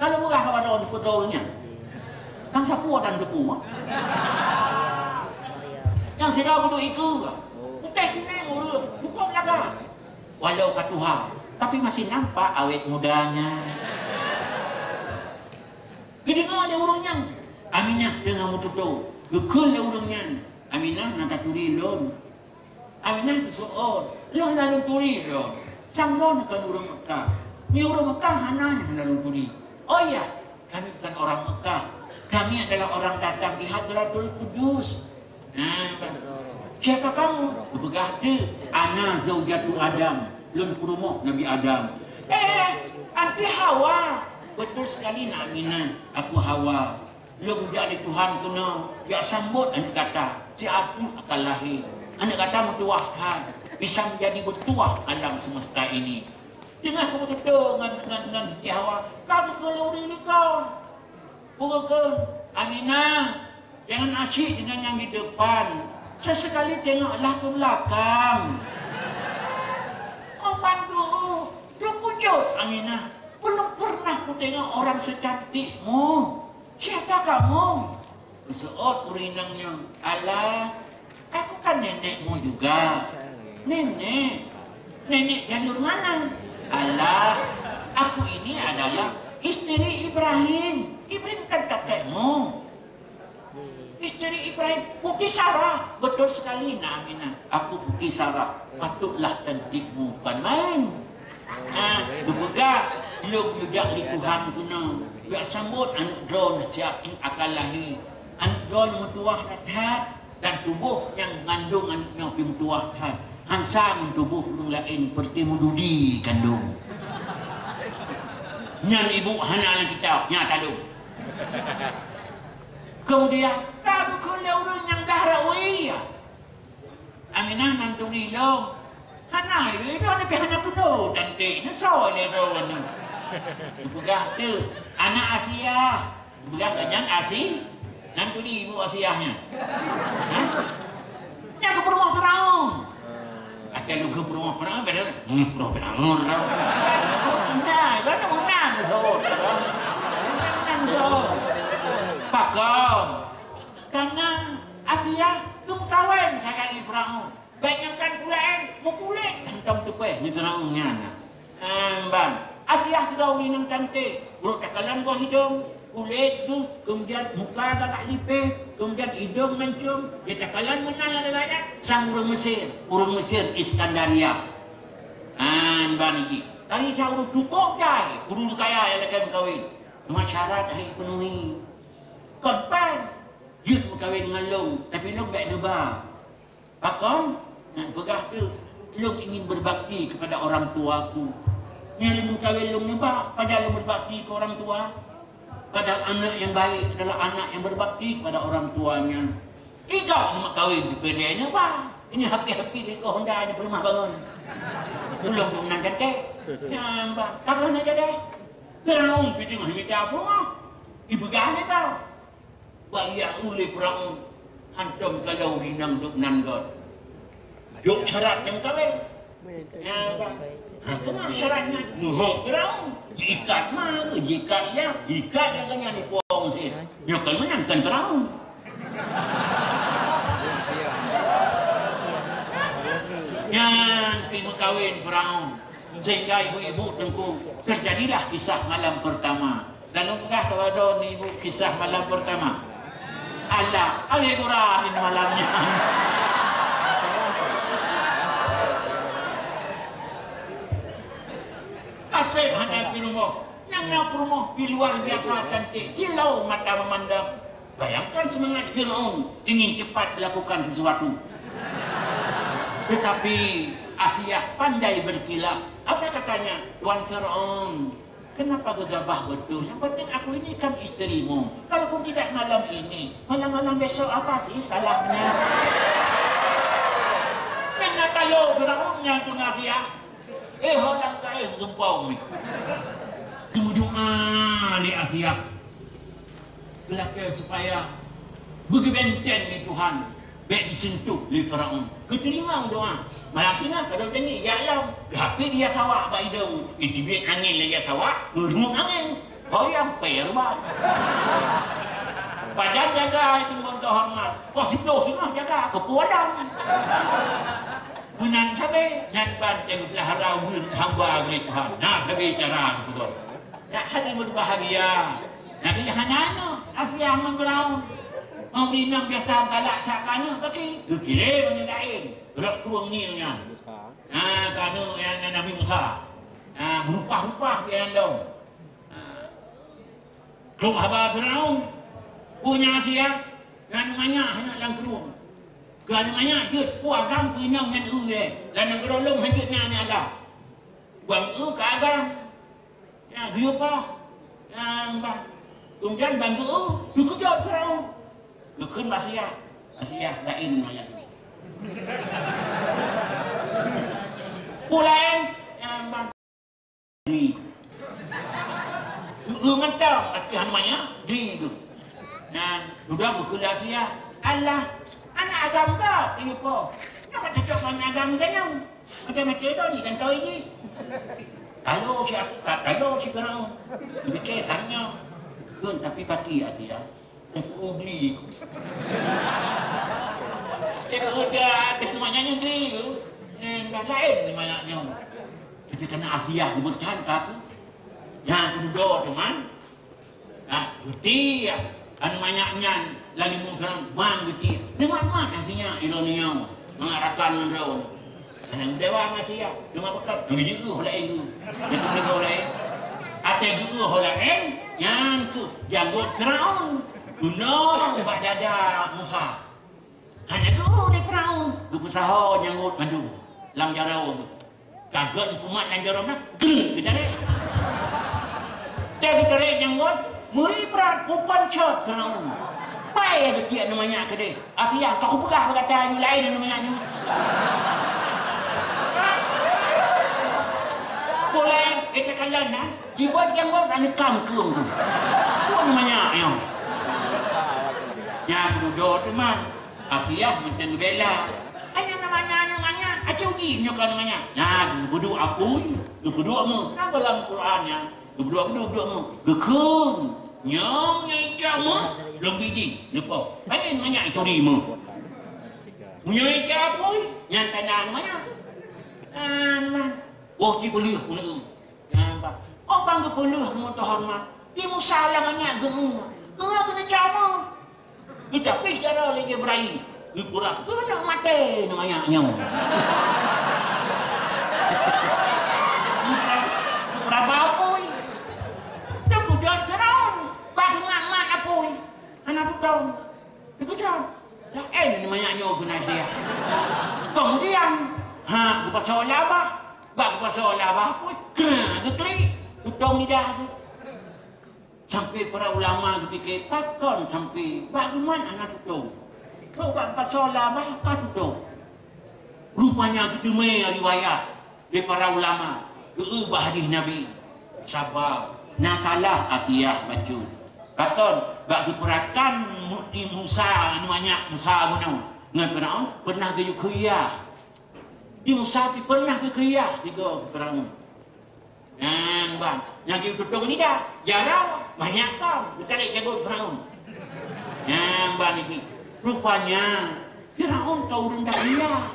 Kalau peugah haba droe peuet dua ureueng nyan, kan sapeue dan teupeu? Nyang sidroe peuduek ikeu, putéh kunéng ureueng, bukon laga. Walau ka tuha, tapi masih nampak awet mudanya. Geudeungoe lé ureueng nyan, Aminah teungoh meututoe. Geukheun lé ureueng nyan, "Aminah, na taturi lôn?" Aminah geuseuôt, "Lôn hana lôn turi lôn." Sang lôn kon ureuëng Mekah. Meunyoe ureuëng Mekah hana, hana lôn turi. Oh iya, kami bukan orang Mekah. Kami adalah orang datang di Hadratul Qudus. Nah, siapa kamu? Geupeugah teuh, "Ana zaujatu Adam." Lôn peurumoh Nabi Adam. Eh, anti Hawa. Betul sekali, Nak Aminah. Aku Hawa. Lôn geujak lé Tuhan keunoe jak sambot aneuëk gata, siat pun akan lahé. Aneuëk gata meutuwah that, bisa menjadi bertuah alam semesta ini. Teungoh kupeututô ngon, ngon, ngon Siti Hawa, ka geukheun lé ureuëng likot. Kupeugah, "Aminah, jangan asyik dengan yang di depan. Sesekali tengoklah ke belakang." Oh, bantu, terkejut Aminah. Belum pernah kutengok orang secantikmu. "Siapa kamu?" Geuseuôt ureuëng inong nyoe, "Alah, aku kan nenekmu juga." "Nenek? Nenek jalur mana?" "Alah, aku ini adalah istri Ibrahim. Ibrahim kan kakekmu." "Istri Ibrahim, Putri Sarah." "Betul sekali, Nak Aminah. Aku Putri Sarah. Patutlah cantikmu, bukan main." Ha, geupeugah, lôn geujak lé Tuhan keunoe. Jak sambot aneuëk droeneuh siat pun akan lahé. Aneuëk droeneuh meutuwah that-that, dan tuboh nyang mengandung aneuëk nyoe pih meutuwah that. Hansa ngon tuboh ureuëng laén, seperti meududi kandong. Nyan ibu hana lam kitab, nya taleueng. Kemudian, ka geukheun lé ureuëng nyang dah rawi. Aminah nan turi lom. Hana ilée droeneuh pih hana peunoh cantik, neusoe lé droeneuh. Geupeugah teuh, "Anak Asiah." Geupeugah lagée nyan Asi-, nan turi ibu Asiah nyan. Hah? Nyan keu peurumoh Firaun. Até lôn keu peurumoh Firaun, beda. Hmm, peurumoh Firaun. Nah, kan menang tu. Menang tu. Pakon. Karena Asiah geumeukawen sagai Firaun. Bèk nyangkan ulèe, meukulét hantom teupèh ngon Firaun nyan. Amban, Asiah sidroe ureueng inong cantik, brôk takalon boh hidông, kulét geuh, keumudian muka gagak lipéh, keumudian idông mancông, jitakalon meunan lagèe-lagèe sang ureueng Mesir, ureueng Mesir Iskandaria. Amban jih, tadi sa ureueng tukok jai, ureueng kaya nyang lakèe meukawen. Cuma syarat han jipeunuhi. Kon pen, jeuet meukawen ngon lôn, tapi lôn bèk neuba. Pakon? Nyan peugah teuk, "Lôn ingin berbakti kepada orang tuaku." Nyan lôn meukawen lôn neuba, padahai lôn berbakti keu orang tua. Padahai anak yang baik adalah anak yang berbakti kepada orang tuanya. Iga meukawen di P D neuba. Ini hapi-hapi di Honda di rumah bangun. Belum pun nan cantik. Nyambah. Takah nak jadi. Terang pitung mita bunga. Ibu gana kau. Bak jak ulèe Firaun, hantom kalon ureueng inong duek nan göt. Jok syarat nyang kawén. Nyan, Pak. Ha, peue syarat nyan? Neuhok Firaun. Jiikat ma, jiikat yah, ikat lagèe nyan di puang Mesir. Nyoe kon meunan kon Firaun. Nyan pi meukawen Firaun. Sehingga ibu-ibu teungku, terjadilah kisah malam pertama. Lalu peugah kepada ibu kisah malam pertama. Alah, alèh gura di malam nyan. Asèp hana di rumoh. Nyang na peurumoh pi luar biasa cantik, silau mata memandang. Bayangkan semangat Firaun ingin cepat melakukan sesuatu. Tetapi Asiah pandai berkilah. Apa katanya, "Tuan Firaun, kenapa gegabah betul? Yang penting aku ini kan istrimu. Kalaupun tidak malam ini, malam-malam besok apa sih salahnya?" Nyang na talo Firaun nyan tu Asiah. Eh, ho lam kaéh geumpông ni. Geumeudoa lé Asiah. Geulakèe supaya beugeubenteng lé Tuhan, bèk jiseuntuh lé Firaun. Geuteurimong doa. Malam singoh ka lheueh teungoh jak lom. Geupit di yasawak bak idông. Iteubiet angén lé yasawak, geureueng angén. Ho nyang pèng rubat. Pajan jaga itu ngon teuhoreumat. Poh siploh singoh jaga, keupeue lom. Meunan sabe, nyan ban nyang geupeulihara ureueng hamba lé Tuhan. Na sabe cara geupeugah. Nyak hana meubahagia. Nyan hana nyoe, Asiah ngon Firaun. Ureueng inong biasa galak that ka nyoe, tapi geukirém ngon laén. Rot krueng ngieng nyan. Ha, Aneuk nyan Nabi Musa. Ha, meurupah-rupah keu nyan lom. Ha. Trok haba Firaun, peue nyan Asiah, nyan manyak hana lam krueng. Keu aneuk manyak jeuet, peue agam keu inong nyan eu lé. Lam nanggroe lôn hana jeuet na aneuk agam. Bang eu ka agam. Nyan geuyue paih. Nyan bah. Keumudian ban geu-eu, geukeujot Firaun. Geukheun bak Asiah. Asiah laén manyak nyoe. Peue laén? Nyan bah. Di. Geu-eu mantong, tapi hana manyak, di tu. Nyan, dudoe geukheun lé Asiah. Alah, aneuk agam gob, ié po. Nyoe ka cocok ngon agam geutanyoe. Maté-maté droe di kantô jih. Talo si, ta-, talo si Firaun. Geupike tanyoe. Kheun tapi pati Asiah. Teupeu bli. Teupeu dah, dah manyak nyoe bli. Eh, dah laén manyak nyoe. Tapi kana Asiah geumeuchan ka tu. Nyan dudoe teuma. Nah, geuti, ya. Kan manyak nyan, lalu mungkran, man geuti. Deungon mat akhirnya, ilôn nyoe, mangat rakan ngon droe. Kadang dewa ngon Asiah, deungon beukab, deungon jeueuh laén tu. Jeueuh laén. Até jeueuh laén, nyan tu, janggot Firaun. Tunong bak dada Musa. Hana geuh lé Firaun, geupeusaho janggot mandum. Lam jaroe. Ka gét meukumat lam jaroe na, geuh geutarek. Teuh geutarek janggot, meuri brat, mupan cot Firaun. Pai geutiek ngon manyak keudeh. Asiah, ka kupeugah bak gata nyoe laén ngon manyak nyoe. Peue laén, eh, takalon na, jibot janggot ka neukam keueng tu. Peue ngon manyak nyoe? Nyan dudoe teuma. Asiah meuteun geubela. Hai aneuk manyak, aneuk manyak. Aci uji nyoe ka aneuk manyak. Nyan, geupeuduek apui, geupeuduek meu. Na dalam Quran nyan. Geupeuduek, geupeuduek, geupeuduek meu. Geukheun. Nyoe, nyoe icok meu. Lôn biji, neupo. Hai aneuk manyak ituri meu. Nyoe icok apui, nyan tanda aneuk manyak. Nyan, nyan. Oh, ci peuleueh pun. Nyan, bah. Oh, bang geupeuleueh meu teuhoreumat. Di Musa lam manyak geu-eu. Geu-eu keuneuk cok meu. Geutapih jaroe lé Jibrail, geupeurah keuneuk maté ngon manyak nyoe. Geupeurah bak apui. Teukeujot Firaun, ka geumat-mat apui. Hana tutong. Teukeujot. Laén manyak nyoe keu Asiah. Keumudian, ha, geupasoe lé babah. Bak geupasoe lé babah apui, krah, geuklik. Tutong lidah tu. Sampai para ulama geupike, pakon sampai bak geumat hana tutong. Kok bak pasoe lé babah ka tutong. Rupanya geuteumé riwayat lé para ulama, geuubah hadih Nabi. Sabab na salah Asiah bacut. Pakon bak geupeurakan mu-, di Musa, aneuk manyak Musa bunoe ngon Firaun pernah geuyue keuyah. Di Musa pih pernah geukriah sigoe keu Firaun. Nyan ban, nyang geututong lidah, jaroe, manyak kong, geutalek janggot Firaun. Nyan ban niki. Rupanya, Firaun ka ureueng dahlia.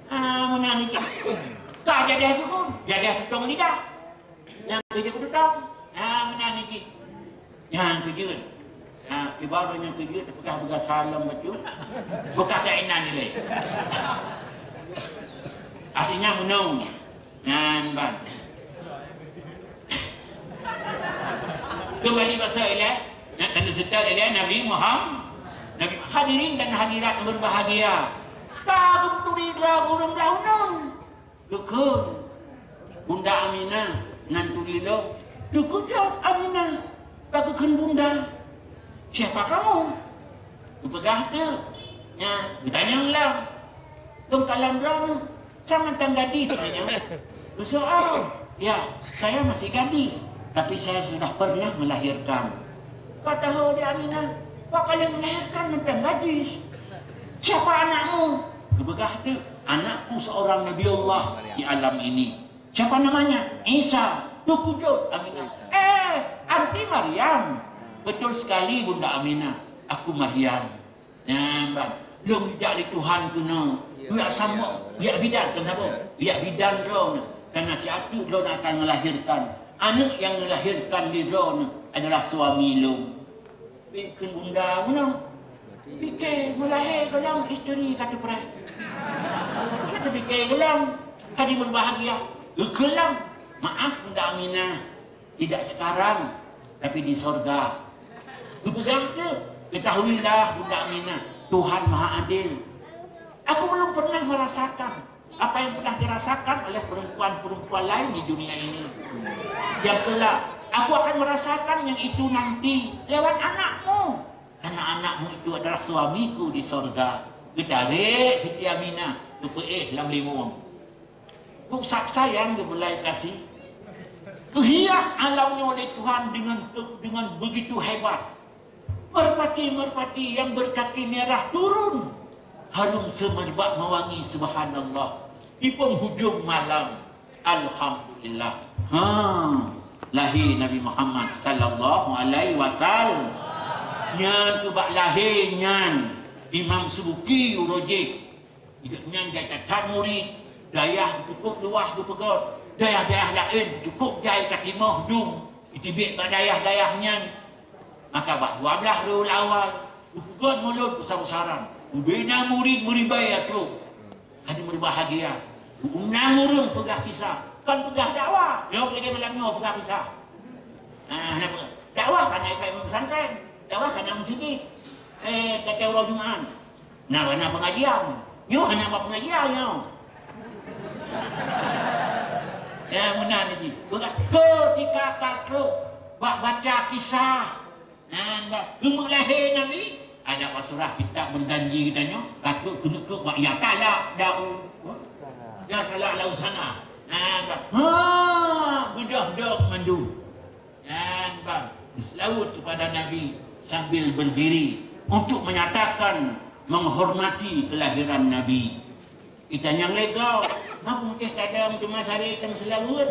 Ah, meunan niki. Ka jadeh geuhom, jadeh tutong lidah. Nyang keujeuet keu tutong. Nyang meunan niki. Nyang keujeuet. Nah, ibarat nyang keujeuet teupeugah beugasalam bacut. Beukah keunan ilée. Artinya meunong. Nyan ban. Keumbali basa ilée, nyang teuseutôt ilée Nabi Muhammad. Nabi, hadirin dan hadirat yang berbahagia. Ka geuturi droe ureueng blah uneun. Geukheun, "Bunda Aminah, nan turi lôn." Teukeujot Aminah, ka geukheun bunda. "Siapa kamu?" Geupeugah teuk, nya, geutanyong lom. Lôn kalon droeneuh, "Soe mantong gadis nyoe?" Geusoe, "Ya, saya masih gadis, tapi saya sudah pernah melahirkan." Ka tahô di Aminah, "Wak ka lheueh melahirkan mantong gadis. Siapa anakmu?" Geupeugah teuk, "Anakku seorang nabiullah di alam ini." "Siapa namanya?" "Isa." Teukeujot Aminah. "Eh, anti Maryam." "Betul sekali, Bunda Aminah. Aku Maryam." Nyan ban, lôn geujak lé Tuhan keunoe. Geujak sambot, geujak bidan, kon saboh. Geujak bidan droeneuh. Karena siatu droeneuh akan melahirkan. Aneuk nyang neulahirkan lé droeneuh adalah suami lôn. Bèk kheun bunda meunoe. Pike meulahé gohlom isteri ka teupreh. Ka teupike gohlom. Hadirin berbahagia, geukheun lom, maaf Bunda Aminah, tidak sekarang, tapi di sorga. Geupeugah teuh, ketahuilah Bunda Aminah, Tuhan Maha Adil. Aku belum pernah merasakan apa yang pernah dirasakan oleh perempuan-perempuan lain di dunia ini. Yang kelak, aku akan merasakan yang itu nanti lewat anakmu. Karena anakmu itu adalah suamiku di sorga. Geutarek Siti Aminah, geupeuéh lam limong. Geuusap sayang, geubulai kasih. Geuhias alam nyoe oleh Tuhan dengan, dengan begitu hebat. Merpati-merpati yang berkaki merah turun. Harum semerbak mewangi, subhanallah. Di penghujung malam, alhamdulillah. Ha, lahé Nabi Muhammad sallallahu alaihi wasallam. Nyan tu bak lahé nyan, Imam Subuki uroe jih. Nyan jai that-that murit, dayah cukup luwah geupeugöt, dayah-dayah laén cukup jai ka timoh dum, iteubiet bak dayah-dayah nyan. Maka bak dua blaih Rabiul Awal, geupeugöt mulod beusar-besaran. Ubena murit meuribai atra. Hadirin berbahagia, na ureueng peugah kisah, kon peugah dakwah. Nyoe lagèe malam nyoe peugah kisah. Nah, hana peugah. Dakwah kan hana ipai pesantren, dakwah kan hana meuseujid. Eh, kata uroe Jumat. Nah, hana pengajian. Nyoe hana buat pengajian nyoe. Ya, meunan lagi. Bukan ketika ka trok bak baca kisah. Nah, bah, keumeulahé Nabi, ada surah kitab berjanji geutanyoe, ka trok keuneuk bak ya talak dau. Ya talak lau sana. Nah, bah, ha, beudôh-dôh mandum. Dan bang, seulaweuet kepada Nabi sambil berdiri untuk menyatakan menghormati kelahiran Nabi. Kita nyang lego, ma peungéh kadang cuma sari tang seulaweuet.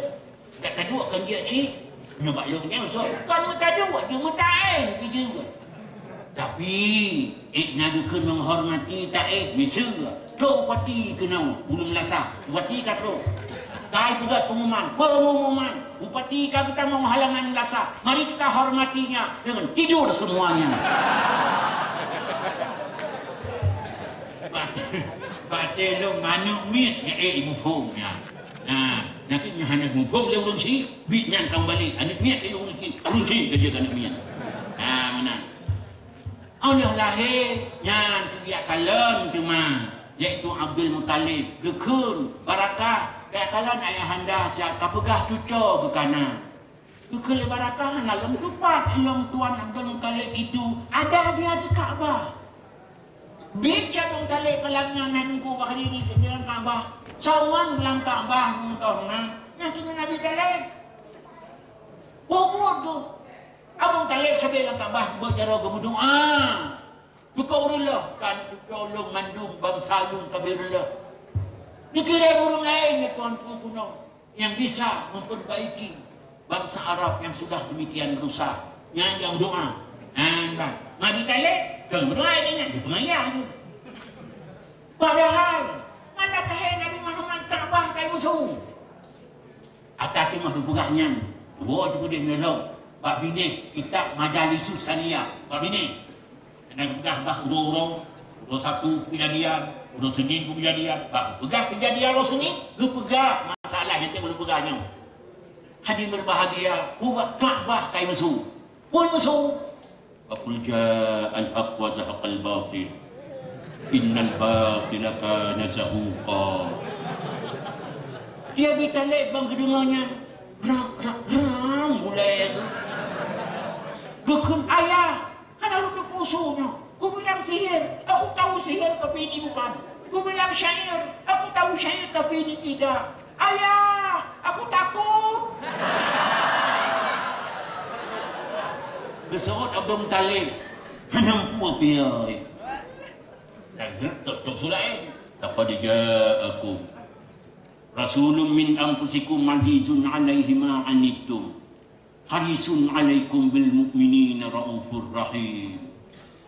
Tak taduek kan dia cit. Nyoe bak lôn nyang sok, kan meukaduek je meutaén pih jeuet. Tapi, ék na geukheun menghormati taéh, miseue, trok bupati keunoe, ulôn lasah, bupati ka trok. Kai peugah pengumuman, pengumuman, bupati ka geutamong halangan lasah, mari kita hormatinya dengan tidur semuanya. Baté lôn manok miet, nyan ék muphom nyan. Nah, nyan hana muphom lé ulôn si, bit nyan ka meubalek, aneuk miet lé ulôn si, ulôn si ka jeuet aneuk miet. Nah, meunan. Óh lheueh lahé nyan, geujak kalon teuma, yaitu Abdul Muthalib, geukheun, Barakah, jak kalon ayahanda siat, ka peugah cucoe geuh ka na. Geukheun lé Barakah, hana lom teupat ilong tuan Abdul Muthalib itu ada di ateueh Ka'bah. Biet Abdul Muthalib malam nyan na Teungku Bakri di dalam Ka'bah, sawan lam Ka'bah muntong na, nyan keuh Nabi Thalib. Peubuet tu. Abdul Muthalib sabe lam Ka'bah beujaroe geumeudoá. Teuka ureueng lheueh, kan cucoe lôn mandum bansa lôn ka beureulheueh. Neukirém ureueng laén, ya Tuanku, keunoe nyang bisa memperbaiki bansa Arab yang sudah demikian rusak. Nyan nyang doa. Nyan bah. Nabi Talib, keu doa dia nyan, dia pengayah tu. Padahal, mana tahe Nabi Muhammad Ka'bah kai musuh. Ata teuma geupeugah nyan, woe teupeudeh meulom bak binéh kitab Majalisus Saniyah, bak binéh. Hana geupeugah bah uroe-uroe, uroe Sabtu keujadian, uroe Senin keujadian, bah geupeugah keujadian uroe Senin, geupeugah masalah nyang teuk geupeugah nyoe. Hadirin berbahagia, ubat Ka'bah kai musuh. Peue musuh? Wa qul ja'al haqq wa zahaqal batil. Innal batila kana zahuqa. Dia Abi Talib ban geudeungoe nyan, gram, gram, gram, gulai tu. Geukheun ayah, hana lôn teupeue su nyoe. Kubilang sihir, aku tahu sihir tapi ini bukan. Kubilang syair, aku tahu syair tapi ini tidak. Ayah, aku takut. Geuseuôt Abdul Muthalib, hana meupeue piôh. Dan tok-tok su laén, "Laqad ja'akum rasulun min anfusikum azizun 'alaihi ma 'anittum." Harisun 'alaikum bil mu'minina raufur rahim.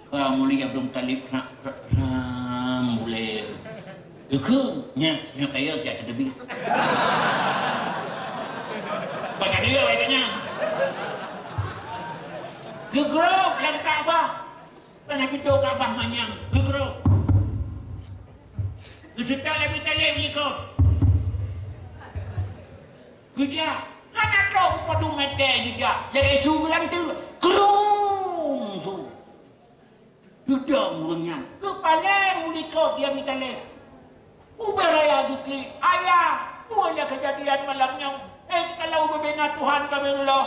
Ka mulia Abdul Muthalib, rak, rak, ram, mulia. Geukheun, nya, nya kaya jak teubi. Bak dia, bak dia. Geugrob lam Ka'bah. Kana pintoe Ka'bah manyang, geugrob. Geuseutôt Abi Talib likot. Geujak, hana trok padum mètè geujak, lagèe su geulanteue, krung su. Teudong ureueng nyan, geupaleng ulikot di Abi Thalib. Ubé raya geuklik, "Ayah, peue lé keujadian malam nyoe? Eh, kalau ubé na Tuhan kami Allah."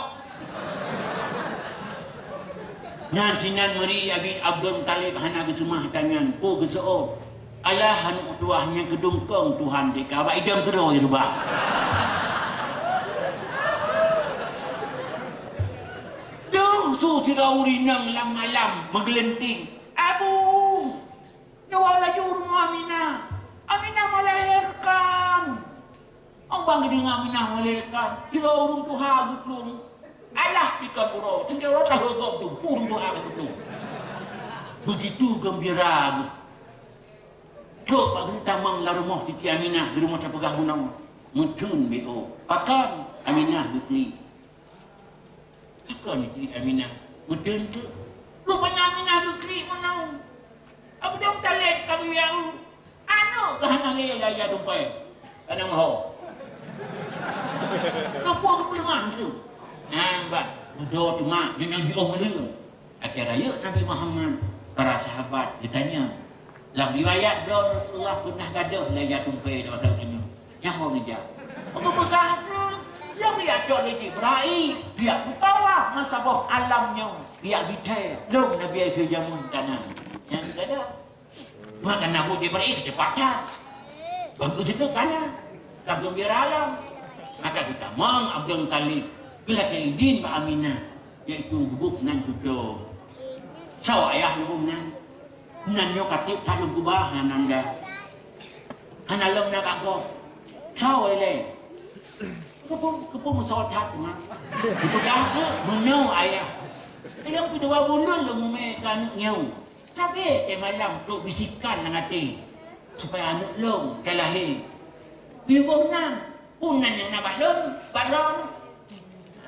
Nyan sinan meuri Abi Abdul Muthalib hana geuseumah tangan, peue geuseuôt. Alah, aneuk tuah nyang keudungkong Tuhan teuka bak idong keudroe rubah. Dong su sidroe ureueng inong lam malam meugeuleunteng, "Abu, neuwoe laju rumoh Aminah. Aminah melahirkan." Óh ban geudeungoe Aminah melahirkan, sidroe ureueng tuha geuplueng. Alah, pih kon uroe, seudeurah tahu gob tu, ureueng tuha geuplueng. Beugitu geumbira geuh. Trok bak geutamong lam rumoh Siti Aminah, di rumoh tapeugah bunoe. Meutheun B O. Pakon? Aminah geuklik. Pakon geuklik Aminah? Meutheun teuk. Rupanya Aminah geuklik meunoe. Abdul Muthalib ka geuyue. Aneuk keuh hana lé lam tumpée. Kadang ho. Keupeue geupeuleumah tu? Nyan ban. Mudo teuma, nyan jiôh meuleueng. Akhé rayeuk Nabi Muhammad, para sahabat geutanyong, "Lam riwayat droe Rasulullah peunah gadôh lé ija tumpée di masa geutanyoe. Nyan ho meujak?" Meupeugah droe, "Lôn geujak cok lé Jibrail, geujak peutawah masa boh alam nyoe, geujak bithée lôn Nabi akhé jameun ka na." Nyan gadôh. Maka Nabi Jibril keuteupat that. Bagus itu kana. Ka geumbira lom. Maka geutamong Abdul Muthalib geulakée idin bak Aminah, yaitu gubuk nan tutoe. Sawa ayah lubong nan. Nan nyoe ka tiep that lôn keubah nan anda. Hana lom na bak gob. Sawa ilée. Keupeue, keupeue meusawa that teuma. Geupeugah keuh, "Meunyoe ayah. Nyang keudua buleuen lôn mumé keu aneuk nyoe." Sabe teuh malam trok bisikan lam até, supaya aneuk lôn ka lahé. Di boh nan, peue nan nyang na bak lôn, bak lôn?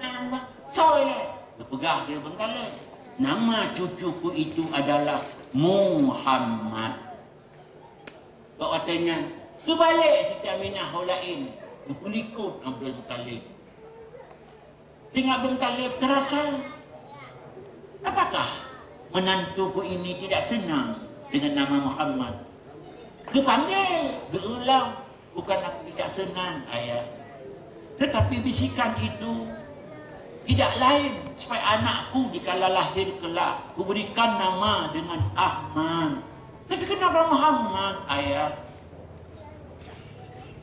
Ah, soe lé? Geupeugah lé Abdul Muthalib, "Nama cucuku itu adalah Muhammad." Bak watée nyan, geubalek Siti Aminah ho laén, geupeulikot Abdul Muthalib. Teungoh Abdul Muthalib teurasa, apakah menantuku ini tidak senang dengan nama Muhammad? Geupanggil, geuulang, "Bukan aku tidak senang, Ayah. Tetapi bisikan itu tidak lain supaya anakku dikala lahir kelak kuberikan nama dengan Ahmad. Tapi kenapa Muhammad, Ayah?"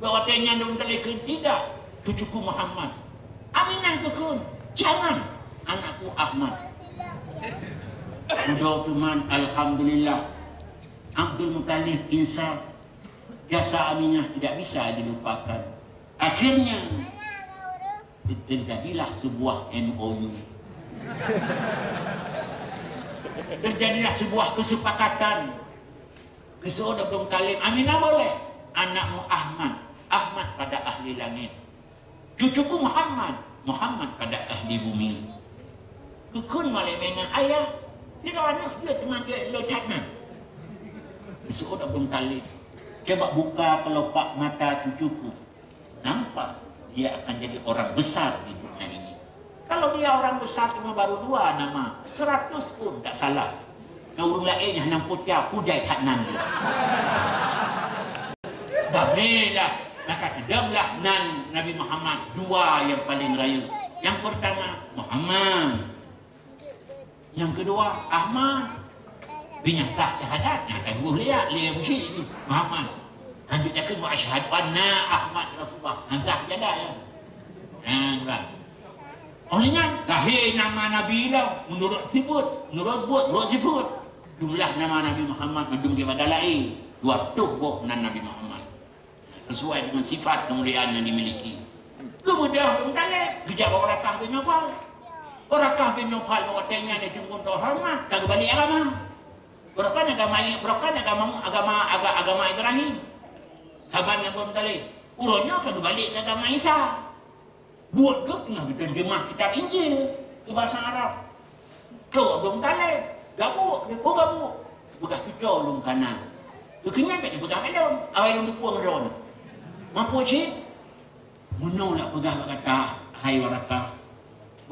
Bak watée nyan lôn talakée, "Tidak, cucuku Muhammad." Aminah geukheun, "Jangan, anakku Ahmad." Mudo teuma, alhamdulillah, Abdul Muthalib insaf. Jasa Aminah tidak bisa dilupakan. Akhirnya, terjadilah sebuah M O U. Terjadilah sebuah kesepakatan. Geuseuôt Abdul Muthalib, "Aminah boleh, anakmu Ahmad, Ahmad pada ahli langit. Cucuku Muhammad, Muhammad pada ahli bumi." Geukheun malaikat, "Ayah, sidroe aneuk jeuet teuma jeuet lôn that nyan." Geuseuôt Abdul Muthalib, "Coba buka kelopak mata cucuku. Nampak dia akan jadi orang besar di dunia ini. Kalau dia orang besar cuma baru dua nama, seratus pun tak salah. Nyan ureueng laén nyang hana puja, pujai that nan jih." Babélah, maka teudonglah nan Nabi Muhammad dua nyang paleng rayeuk. Nyang peurtama, Muhammad. Nyang keudua, Ahmad. Bin nyang sah syahadat, nyang ka geuh lihat, lé Abu Syik ni, Muhammad. Lanjut dia keu, "Wa asyhadu anna Ahmad Rasulullah." Nyang sah syahadat, ya. Nah, kan. Oleh nyan, lahé nama Nabi lom, meunurot sifeuet, meunurot buet, meunurot sifeuet. Jumlah nama Nabi Muhammad mandum daripada laén, dua reutôh boh nan Nabi Muhammad. Sesuai dengan sifat kemuliaan yang dimiliki. Kemudian Abdul Muthalib geujak bak Warakah bin Naufal. Warakah bin Naufal bak watée nyan jeuet keu horeumat, ka geubalek agama. Warakah agama, Warakah agama, agama, aga-, agama Ibrahim. Saban ngon Abdul Muthalib. Uroe nyoe ka geubalek keu agama Isa. Buet geuh teungoh geuteurjeumah kitab Injil keu basa Arab. Trok Abdul Muthalib, gabuk, gabuk, gabuk. Peugah, "Cucoe lôn ka na." Geukheun nyan bèk geupeugah bak lôn, awai lôn teupeue ngon droeneuh. Mampu cit? Meunoe lôn peugah bak gata, hai Waraqah,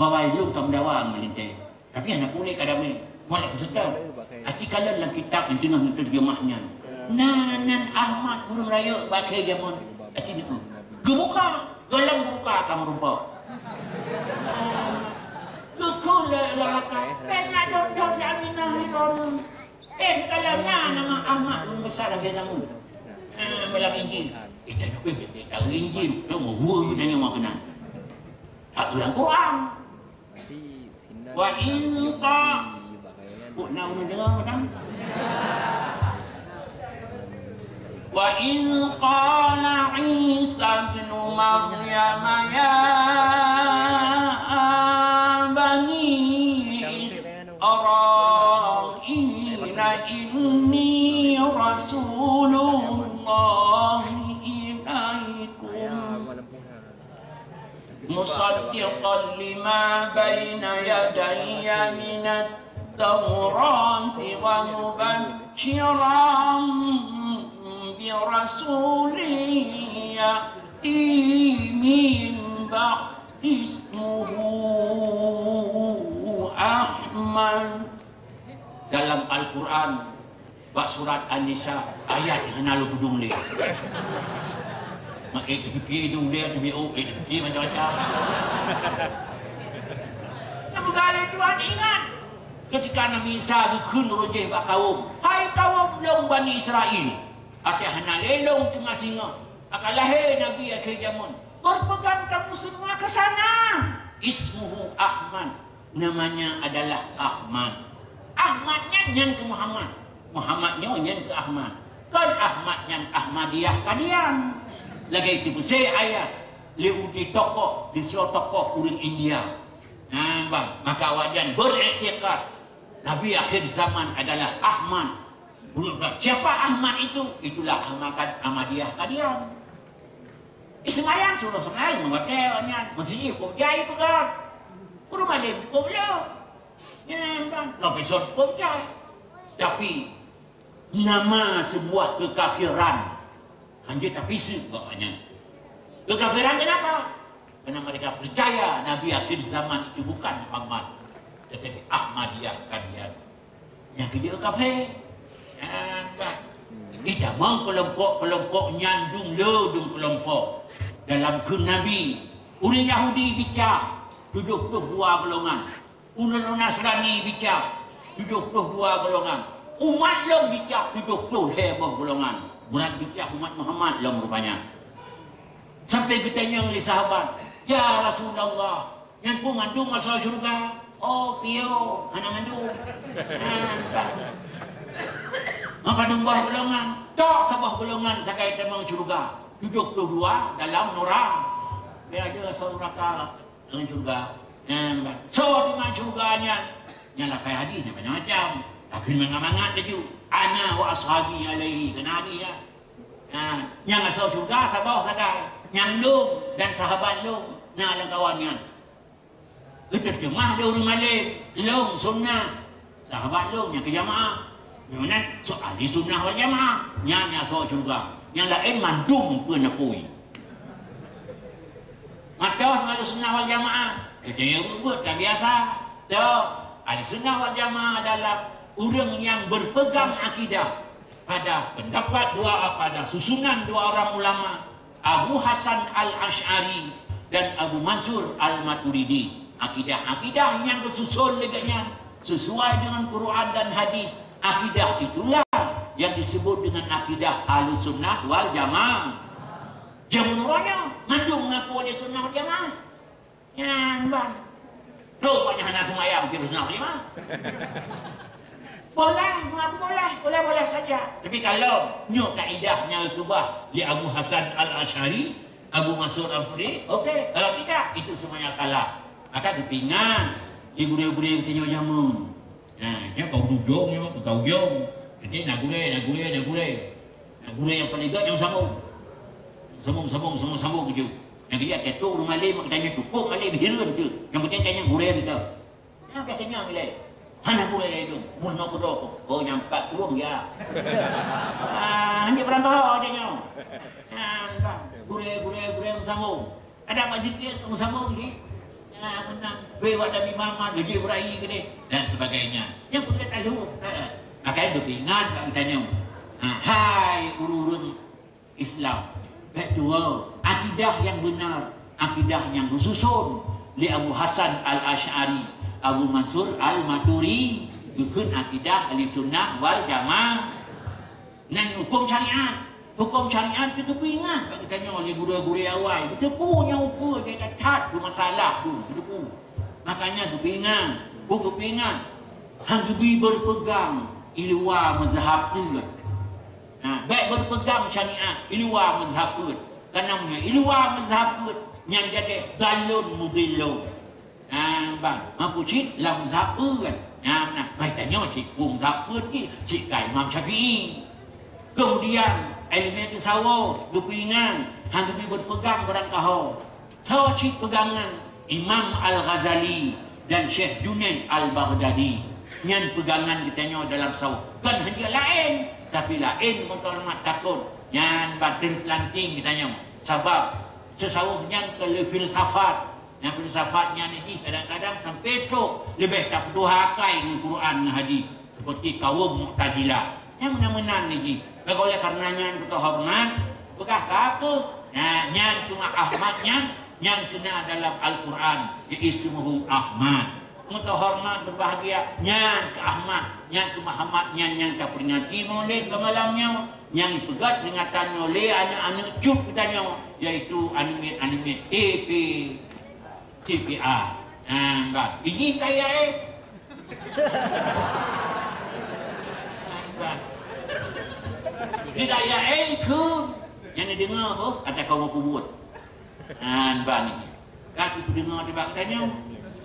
bahwa lôn ka meudawa ngon lintèe. Tapi hana puléh ka damé. Mulai peuseutan. Até kalon lam kitab nyang teungoh neuteurjeumah nyan. Na nan Ahmad ureueng rayeuk bak kèe jameun. Até nyoe. Geubuka, gohlom geubuka ka meurumpok. Geukheun lé Waraqah, "Bèk na dong-dong si Aminah nyoe." Eh, kalau na nama Ahmad ureueng besar lam jameun. Ah, dalam Injil. Eh, tak tahu Injil, tahu gua tanya mak kenal. Tak ulang Quran. Wa in qa-, Kok na ureueng deungoe mantong? Wa in qala Isa ibnu Maryam ya bani Israila inni rasulullahi ilaikum. مصدقا لما بين يدي من التوراة ومبشرا برسول يأتي من بعد اسمه أحمد. Dalam Al-Quran, bak surat An-Nisa, ayat nyang hana lôn tudong lé. Makai teupike idong lé, teubiôk, eh, teupike macam-macam. Nyang peugah lé Tuhan, ingat, keutika Nabi Isa geukheun roh jih bak kawöm, "Hai kawöm lôn Bani Israel, até hana lé lôn teungoh singoh, akan lahé Nabi akhé jameun. Beureupeugah kamoe seumua keu sana. Ismuhu Ahmad." Namanya adalah Ahmad. Ahmad nyan, nyan keu Muhammad. Muhammad nyoe nyan keu Ahmad. Kon Ahmad nyan Ahmadiyah Qadian. Lagèe teupeusék ayat, lé uji tokoh, lé sidroe tokoh ureueng India. Nah, bang, maka awaknyan beuriktikad Nabi akhir zaman adalah Ahmad. Siapa Ahmad itu? Itulah Ahmad Kad-, Ahmadiyah Qadian. Ismail suruh seungai meuhotél nyan, meuseujid kok jai peugah. Ureueng malém kok le. Nyan kan, profesor kok jai. Tapi, nama sebuah kekafiran. Hanjeuet tapiseue bak nyan. Kekafiran kenapa? Karena mereka percaya Nabi akhir zaman itu bukan Muhammad, tetapi Ahmadiyah Qadian. Nyang keujeuet kafé. Nyan bah. Itamong keulompok-keulompok nyan dum le dum keulompok. Dalam kheun Nabi, ureueng Yahudi bicah tujoh ploh dua golongan. Ureueng Nasrani bicah tujoh ploh dua golongan. Umat lôn bicah tujoh ploh lhèe boh golongan. Brat bicah umat Muhammad lom rupanya. Sampai geutanyong lé sahabat, "Ya Rasulullah, nyan peue mandum asoe syeuruga?" "Oh, piôh, hana mandum." Nah, bah. Padum boh golongan? Tok saboh golongan sagai tamong syeuruga. Tujoh ploh dua dalam nura. Bèk ada asoe nuraka. Ngon syeuruga. Nyan, bah. Soe teuma syeuruga nyan? Nyan lapai hadis nyan macam-macam. Tapi mangat-mangat laju. Ana wa ashabi alaihi, keunan hadis nyan. Ha, nyang asoe syeuruga saboh sagai. Nyan lôn dan sahabat lôn na lam kawan nyan. Geuteujeumah lé ureueng malém, lôn sunnah. Sahabat lôn nyang keu jamaah. Nyang meunan, so ahli sunnah wal jamaah. Nyan nyang asoe syeuruga. Nyang laén mandum peue neupui. Mantong ahli sunnah wal jamaah. Geutanyoe buet-buet ka biasa. Tok, ahli sunnah wal jamaah adalah ureueng nyang berpegang akidah pada pendapat dua, pada susunan dua orang ulama. Abu Hasan Al-Asy'ari dan Abu Mansur Al-Maturidi. Akidah-akidah nyang geususon lé geuhnyan sesuai dengan Quran dan hadis. Akidah itulah yang disebut dengan akidah Ahlussunnah wal Jamaah. Jameun uroe nyoe mandum ngaku Ahlussunnah wal Jamaah. Nyan ban. Lôn banyak hana seumayang di Rusna Lima. Boleh, mengaku boleh, boleh-boleh saja. Tapi kalau nyoe kaidah nyang keubah lé Abu Hasan Al-Asy'ari, Abu Mansur Al-Maturidi, okey. Kalau tidak, itu semuanya salah. Maka dipingat di gurée-gurée geutanyoe jameun. Nah, nyan ka ujong nyoe, ka ujong. Jadi na gurée, na gurée, na gurée. Nah, gurée nyang paléng gét nyang sambong. Sambong, sambong, sambong, sambong keujeuet. Nyang keujeuet, keu tu ureueng malém, geutanyoe cukôp malém, hireuen tu. Nyang penting tanyoe gurée beutôi. Nyang biasa nyan ilée. Hana gurée tu, mun na keudroe tu. Oh, nyang pat ureueng ya. Ah, hana peurang tahu ada nyoe. Nah, bah, gurée, gurée, gurée sambong. Ada bak zikir tu sama ni. Ya, menang. Weh, wak Nabi Muhammad, Nabi Ibrahim ke ni? Dan sebagainya. Yang perlu kita tahu. Ha. Makanya berpingat bak kita nyoe. Ha, hai ureuëng Islam. Bèk tuwoe. Akidah nyang beuna, akidah nyang geususon lé Abu Hasan Al-Asy'ari, Abu Mansur Al-Maturidi, bukon akidah Ahli Sunnah wal Jamaah. Nyan hukôm syariat. Hukôm syariat keu teupeuingat bak geutanyoe lé gurée-gurée awai. Beuteupeue nyang ukeue jai that-that beumasalah tu, beuteupeue. Makanya teupeuingat, bu teupeuingat, han geubri beupeugang i luwa mazhab peuet. Ha, bèk beupeugang syariat i luwa mazhab peuet. Karena meunyoe i luwa mazhab peuet, nyan jadi zalum mudhillu. Ha, ban, meukeue cit lam mazhab peuet. Ha, nah, bai tanyoe cit peue mazhab peuet cit, cit ka Imam Syafi'i. Kemudian, ileumèe tasawuf, geupeuingat, han geubri beupeugang barang kaho. Soe cit peugangan? Imam Al-Ghazali dan Syekh Junaid Al-Baghdadi. Nyan peugangan geutanyoe dalam tasawuf. Kon hana laén, tapi laén meuhoreumat takot. Nyan batin pelanting geutanyoe. Sabab tasawuf nyan keu filsafat. Nyang filsafat nyan jih kadang-kadang sampai trok leubeh tapeutuha akai ngon Quran ngon hadis, seperti kaum Mu'tazilah. Nyang meunan-meunan jih. Maka oleh karena nyan beuteuhoreumat, peugah ka aku. Nah, nyan cuma Ahmad nyan, nyan kena dalam Al-Quran, ismuhu Ahmad. Meuhoreumat, berbahagia, nyan keu Ahmad, nyan keu Muhammad, nyan nyang taperingati Maulid bak malam nyoe, nyang jipeugét peringatan nyoe lé aneuk-aneuk cut geutanyoe, yaitu aneuk miet-aneuk miet T P, T P A. Ha, bah, iji kaya, eh. Bah. Iji kaya, eh, keu. Nyang neudeungoe boh, kata kaum peubuet. Ha, bah ni. Ka teudeungoe teuh bak geutanyoe.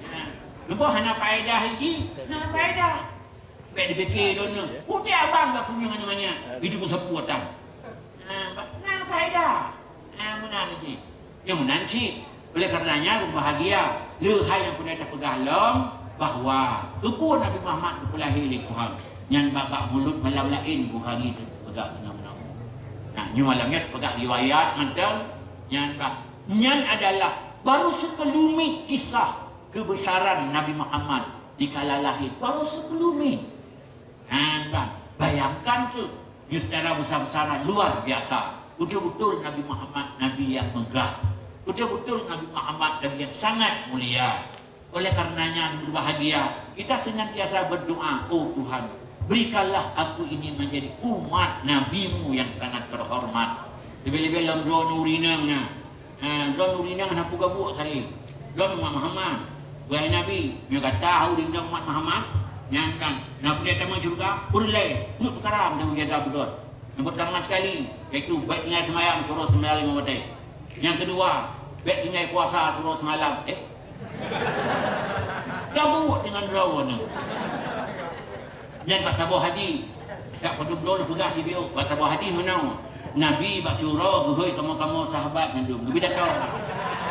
Ha. Leubeh hana faedah jih, hana faedah. Bèk dipike droeneuh. Putéh abang ka punyueng ngon nyan. Itu pun sapeue tan. Ha, hana faedah. Ha, meunan jih. Nyang meunan cit. Oleh karenanya, berbahagia. Le hai nyang peureulèe tapeugah lom bahwa keupeue Nabi Muhammad geupeulahé lé Tuhan. Nyan bak, bak mulut malam laén Bukhari teupeugah meunan-meunan. Nah, nyoe malam nyoe teupeugah riwayat mantong. Nyan bak, nyan adalah baru sekelumit kisah kebesaran Nabi Muhammad dikala lahé, baru sekelumit. Ha, bah, bayangkan tu, nyoe secara besar-besaran luar biasa. Betul-betul Nabi Muhammad Nabi yang megah. Betul-betul Nabi Muhammad Nabi yang sangat mulia. Oleh karenanya, berbahagia, kita senantiasa berdoa, "Oh Tuhan, berikanlah aku ini menjadi umat Nabi-Mu yang sangat terhormat." Leubeh-leubeh lom droeneuh ureueng inong nyan. Ha, droeneuh ureueng inong hana peugah buet saleh. Droeneuh umat Muhammad. Wahai Nabi, meunyoe gata ureueng inong umat Muhammad, nyan kan, na peue tamong syeuruga, peureulèe, peuet peukara nyang jaga beudôh. Nyang pertama sekali, yaitu bèk tinggai seumayang siuroe seumayang limong watèe. Nyang keudua, bèk tinggai puasa siuroe seumalam. Eh? Ka buet deungon droeneuh. Nyan bak saboh hadis. Tak padub droeneuh peugah sibiôh. Bak saboh hadis meunoe. Nabi bak siuroe geuhôi kamoe-kamoe sahabat mandum. Geubi datang.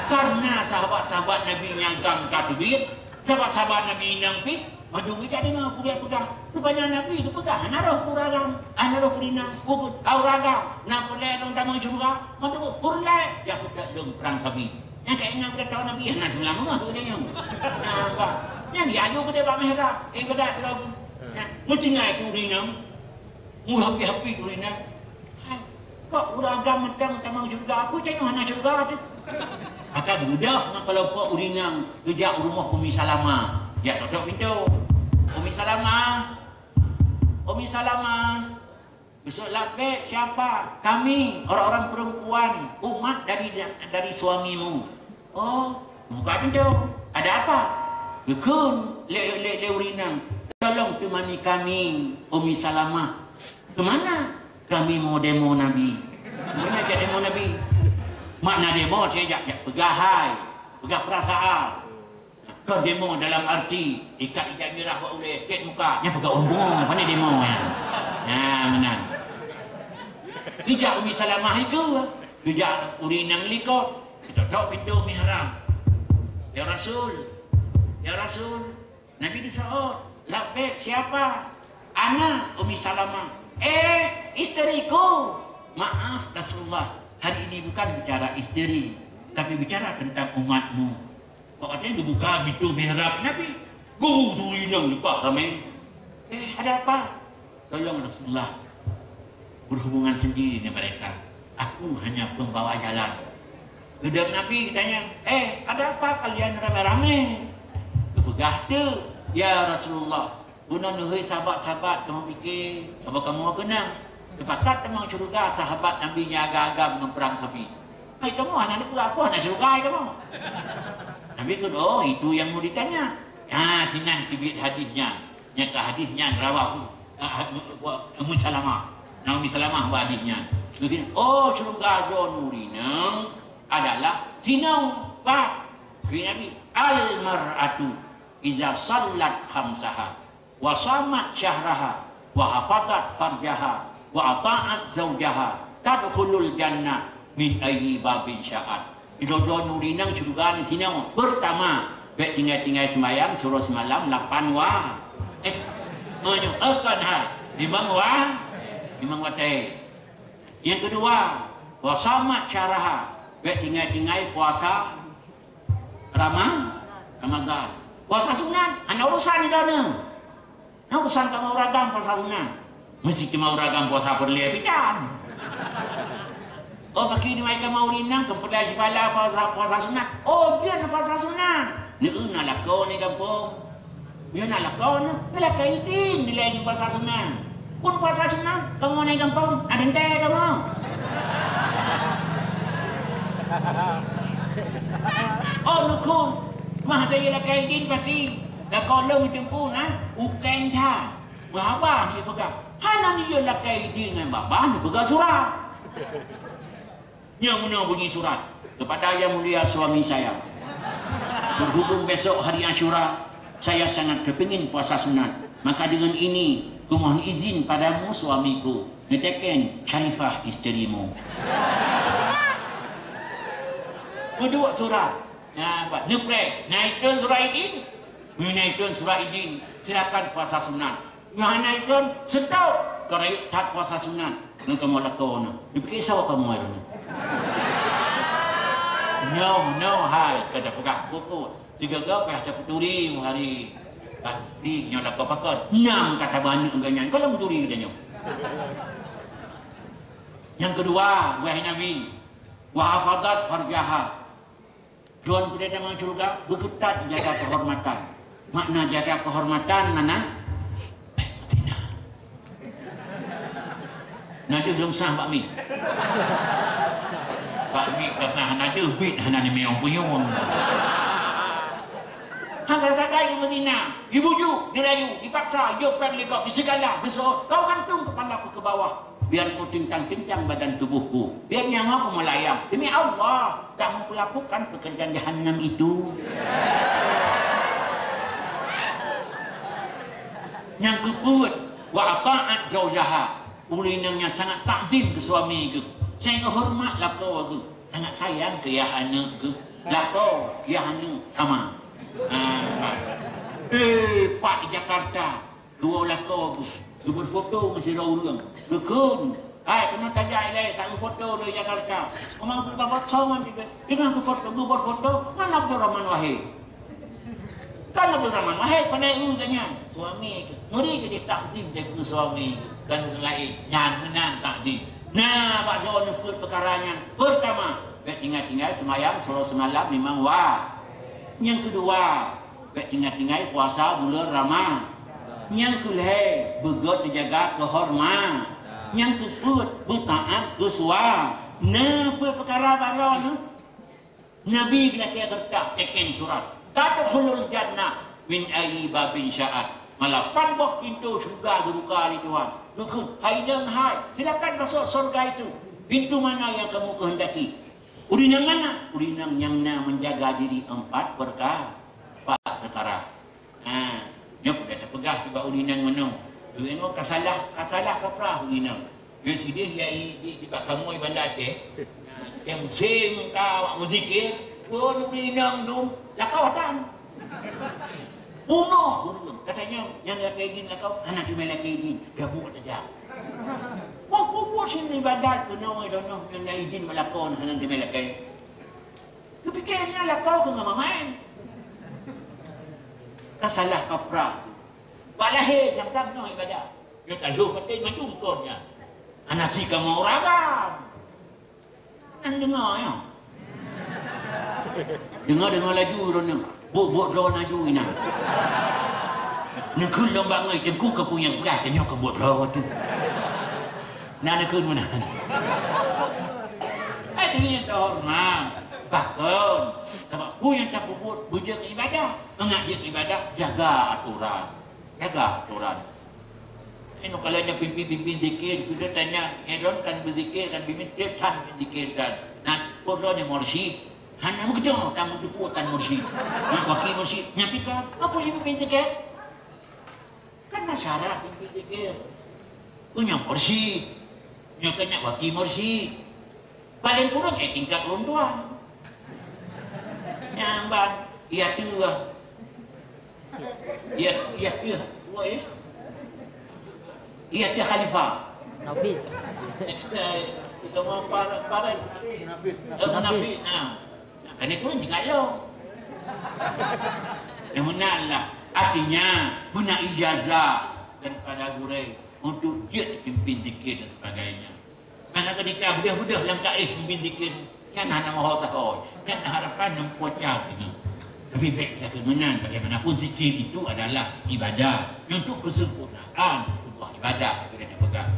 Karena sahabat-sahabat Nabi nyang gam ka teubiet, sahabat-sahabat Nabi inong pih, mandum ijak deungoe peugah-peugah. Rupanya Nabi geupeugah, "Hana roh keu ureueng agam, hana roh keu ureueng inong, peubuet ureueng agam." Na peureulèe lôn tamong syeuruga, mandum peureulèe, ya sudah lôn perang sabi. Nyang ka ingat gata Nabi hana seumeulamat geuh nyan. Nah, bah. Nyan diaju keudéh bak mihrab. Eh, geudak lagu. Nah, meutinggai tu ureueng inong. Meuhapi-hapi ureueng inong. Hai, kok ureueng agam mantong tamong syeuruga, peue tanyoe hana syeuruga teuh? Maka geudah ngon keulompok ureueng inong geujak u rumoh Ummi Salamah. Jak tôk-tôk pintoe. "Ummi Salamah. Ummi Salamah." Beusôk labèk, "Siapa?" "Kami, orang-orang perempuan, umat dari, dari suamimu." "Oh, buka pintu. Ada apa?" Geukheun lé, lé, lé ureueng inong, "Tolong temani kami, Ummi Salamah." "Kemana?" "Kami mau demo Nabi." "Kemana jak demo Nabi?" "Makna demo, saya jak, jak peugah hai, peugah perasaan." Kon demo dalam arti ikat ijak mirah bak ulèe, kèk muka, nyan peugah ureueng bungöng, pane demo nyan. Nah, meunan. Geujak Ummi Salamah itu, geujak ureueng inong likot, geutôk-tôk pintoe mihrab. "Ya Rasul, ya Rasul." Nabi diseuôt, "Labbaik, siapa?" "Ana, Ummi Salamah." "Eh, istriku." "Maaf, Rasulullah, hari ini bukan bicara istri." Tapi bicara tentang umatmu, kok katanya dibuka pintu mihrab Nabi, guru suri nyang leupah ramé. Eh, ada apa? Tolong Rasulullah berhubungan sendiri dengan mereka. Aku hanya pembawa jalan. Geudong Nabi geutanya, "Eh, ada apa kalian ramé-ramé?" Geupeugah teuk, "Ya Rasulullah, bunoe neuhôi sahabat-sahabat kamoe pike, saboh kamoe keunong. Teupakat tamong syeuruga sahabat Nabi nyang agam-agam ngon prang sapi. Hai kamoe hana neupeugah, peue hana syeuruga hai kamoe?" Nabi kheun, "Oh, itu yang mau ditanya." Ah, sinan teubiet hadis nyan. Nyang ka hadis nyan rawahu, ah, Ummu Salamah. Naomi Salamah bak hadis nyan. Mungkin, oh, syeuruga droeneuh adalah sinoe. Pat? Kheun Nabi, "Al mar'atu iza sallat khamsaha, wa shamat syahraha, wa hafadat farjaha, wa ata'at zaujaha, tadkhulul jannah min ayyi babin sya'at." Droe-droe nuri nang syeuruga nyan sinoe. Pertama, bèk tinggai-tinggai seumayang siuroe simalam lapan wa-, eh, meunyoe, eh, kon hai, limong wa-, limong watèe. Nyang keudua, wa shamat syahraha, bèk tinggai-tinggai puasa Rama-, Ramadan. Puasa sunat, hana urusan ngon droeneuh. Nah, urusan kamoe ureueng agam puasa sunat. Meusti kamoe ureueng agam puasa peureulèe pih tan. Oh, bagi nyoe kamoe ureueng inong keupeulai sibala puasa, puasa sunat. Oh, jeuet na puasa sunat. Neu-eu na lakoe nyoe gampông. Nyoe na lakoe nyoe, na lakèe idin dilèe nyoe puasa sunat. Phon puasa sunat, kamoe nyoe gampông, na teuntèe kamoe. Oh, neukhon. Mah ada lakèe idin pasti. Lakoe lôn teumpu na, ukèe that. Meuhaba neupeugah. Hana neuyue lakèe idin ngon babah neupeugah surat. Nyoe meunoe bunyi surat. Kepada Yang Mulia suami saya. Berhubung besok hari Asyura, saya sangat kepingin puasa sunat. Maka dengan ini, kumohon izin padamu suamiku, neuteken Syarifah isterimu. Peuduek surat. Nah, bah, neupreh. Naiton surat idin. Meunyoe naiton surat idin, silakan puasa sunat. Nyoe hana ikon, seutôt, keu rayeuk that puasa sunat. Ngon kamoe lakoe nyoe. Dipike soe kamoe nyoe? Nyoe, nyoe hai, ka tapeugah pokok. Sigoe-goe payah tapeuturi hari. Tapi nyoe lakoe pakon. Nyang ka tabaneuk geuh nyan, ka lom turi geutanyoe. Nyang keudua, wahai Nabi, wa hafadat farjaha. Droeneuh peue tamong syeuruga, beukeutat jaga keuhormatan. Makna jaga keuhormatan mana? Eh, betina. Na deuh lôn sah bak mic. Bak mic ka sah, na deuh bit hana neumeung punyueng. Hana sagai beuzina, dibujuk, dirayu, dipaksa, jok pèng lé gob, disegala, geuseuôt, kau gantung kepala ku ke bawah. Biar ku tincang-tincang badan tubuhku, biar nyawaku melayang. Demi Allah, kamu melakukan pekerjaan jahanam itu. Nyang keupeuet, wa ata'at zaujaha. Ureueng inong nyang sangat takzim keu suami geuh, sangat horeumat lakoe geuh, sangat sayang keu yah aneuk geuh. Lakoe, yah aneuk, sama. Ah, eh, pat di Jakarta, Dua lakoe geuh, geubeureufoto ngon sidroe ureueng. Geukheun, "Hai, keunoe tajak ilèe, taeufoto lé Jakarta." Memang geuba foto ngon tiga. Dengan geufoto, geubeureufoto ngon Abdurrahman Wahid. Kan Abdurrahman Wahid pandai eu geuh nyan. Suami, meuri keu ditakdim lé keu suami. Kan laén, nyan meunan takdim. Nah, bak droeneuh peuet peukara nyan. Peurtama, bèk tinggai-tinggai seumayang siuroe simalam limong wa-, Nyang keudua, bèk tinggai-tinggai puasa buleuen Rama-. Nyang keulhèe, beugöt teujaga keuhorma-. Nyang keupeuet, beutaát keu sua-. Na peuet peukara baroe nyoe? Nabi geulakèe keureutah teken surat, "Tadkhulul jannah min ayyi babin sya'at." Malah pat boh pintoe syeuruga geubuka lé Tuhan. Geukheun, "Hai inong hai, silakan masuk surga itu. Pintu mana yang kamu kehendaki?" Ureueng inong mana? Ureueng inong nyang na menjaga diri empat perka-, empat perkara. Ha, nyoe peudah tapeugah keu bak ureueng inong meunoe. Ureueng inong ka salah, ka salah kaprah ureueng inong. Nyoe sideh ya i, i, i bak kamoe Banda Aceh. Ha, tiep musém ka awak meuzikir, pun ureueng inong dum lakau tan. Bunoe ureueng. Katanya, nyang lakèe idin lakau, hana teumè lakèe idin. Gabuek tajak. Wah, kubu sini ibadat, keunoe, donoh, nyang na idin meulakon, hana teumè lakèe. Kayaknya lakoe keu ngon mamaén. Ka salah kaprah. Bak lahé nyang tam nyoe ibadah. Nyoe tajoh patéh maju kon nyan. Hana si kamoe uragam. Kan deungoe nyoe. Deungoe-deungoe laju droeneuh. Buet-buet droe laju inan. Neukheun lom bak ngon teungku keu peue nyang peugah tanyoe keu buet droe tu. Na neukheun meunan. Hati nyang teuhoreumat. Bahkan, sabab peue nyang tapeubuet beujeuet ibadah. Mangat jeuet ibadah, jaga atoran. Jaga atoran. Inoe kalau nyoe pimpin-pimpin zikir, kita tanya, "Eh, lôn kan beuzikir, kan bimbing trép han beuzikir kan?" Nah, peue lôn nyang mursyid? Hana meukeujeueng, kan meuteupeu kan mursyid. Nah, wakil mursyid, nyan pih kan, apa nyang pimpin zikir? Kan na syarat pimpin zikir. Peue nyang mursyid? Nyoe kan nyak wakil mursyid. Paléng kureueng, eh, tingkat ureueng tuan. Nyang ban, iya teuh. Iya, iya teuh. Wah, iya. Iya teuh khalifah. Nafis. Kita, kita mau para, para. Nafis, nafis. Eh, nafis. Nah, kan itu juga lo. Yang benar lah. Artinya, guna ijazah daripada gurèe untuk jeuet pimpin zikir dan sebagainya. Maka ketika beudôh-beudôh lam taéh pimpin zikir, nyan hana meuho taho, nyan harapan nyang pocah keunoe. Tapi bèk takeumeunang, bagaimanapun zikir itu adalah ibadah. Untuk kesempurnaan sebuah ibadah, kita pegang.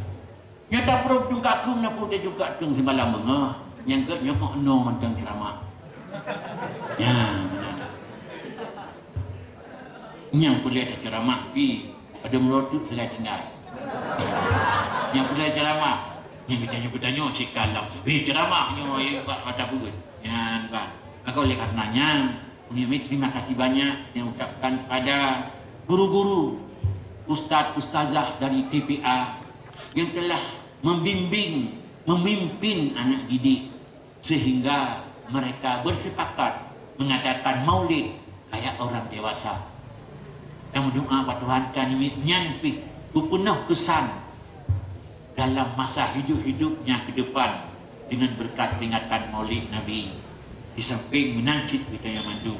Nyata peurup tungkakung na pun dia juga tung semalam bengah. Nyang ke nyokok no mantong ceramah. Ya, benar. Nyang peureulèe teuceramah pi, pada meureutot seurai tinggai. Nyang peureulèe ceramah, nyang geutanyoe-geutanyoe cit ka lam sabé ceramah nyoe, eh, bak mata buet. Nyan kan. Maka oleh karena nyan, kami terima kasih banyak yang ucapkan kepada guru-guru, ustaz-ustazah dari T P A yang telah membimbing, memimpin anak didik sehingga mereka bersepakat mengadakan maulid kayak orang dewasa. Dan berdoa bak Tuhan kan nyan pih peupeunah kesan dalam masa hidup-hidupnya ke depan dengan berkat peringatan Maulid Nabi. Di samping meunan cit kita yang mandum.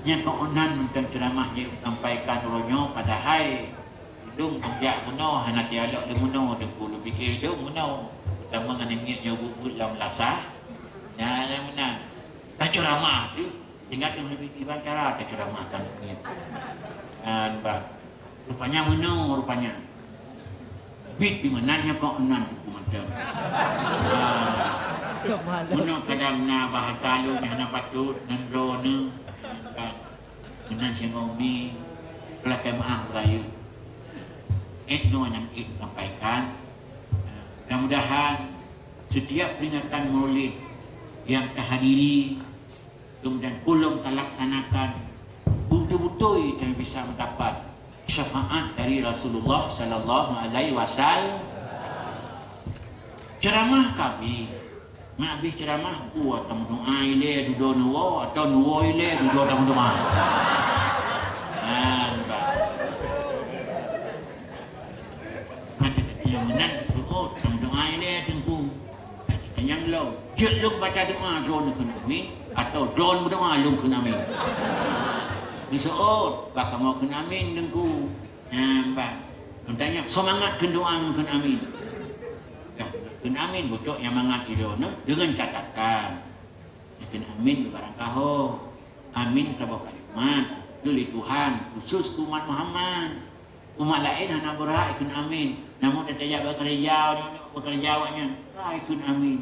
Nyang keunan mantong ceramah nyang sampaikan uroe nyoe padahai Lôn jak meunoe hana dialog lé meunoe, Teungku. Lôn pike lôn meunoe. Teuma ngon miet nyoe buet-buet lam lasah. Nyan nyang meunan. Taceramah tu, ingat lôn leubeh kiban cara taceramah kan miet. Nyan bah. Rupanya meunoe, rupanya. Bit di meunan nyoe kok nan buku macam. Ah. Meunoe kadang na bahasa lôn nyang hana patut, nan droeneuh. Meunan singoh mi, peulakèe meu'ah beurayeuk. Ék nyoe nyang ék sampaikan. Mudah-mudahan setiap peringatan Maulid yang tahadiri, kemudian ulôn talaksanakan, beutôi-beutôi kami bisa mendapat syafaat dari Rasulullah sallallahu alaihi wasallam. Ceramah kami, na abéh ceramah, bu atau meudoa ilèe dudoe neuwoe, atau neuwoe ilèe dudoe atau meudoa. Nah, nampak. Macam nyang meunan seuôt, atau meudoa ilèe Teungku. Nyang lom, jeuet lôn baca doa droeneuh kheun amin, atau droeneuh meudoa lôn kheun amin. Diseuôt, bah kamoe kheun amin Teungku. Nyan bah. Geutanyoe seumangat kheun doa ngon kheun amin. Dah kheun amin, beutôi nyang mangat ilèe nyoe deungon catatan. Kheun amin barangkaho. Amin saboh kalimat, keu lé Tuhan, khusus keu umat Muhammad. Umat laén hana beurhak kheun amin. Namun teutajak bak keureuja, beukeureja awaknyan, hai kheun amin.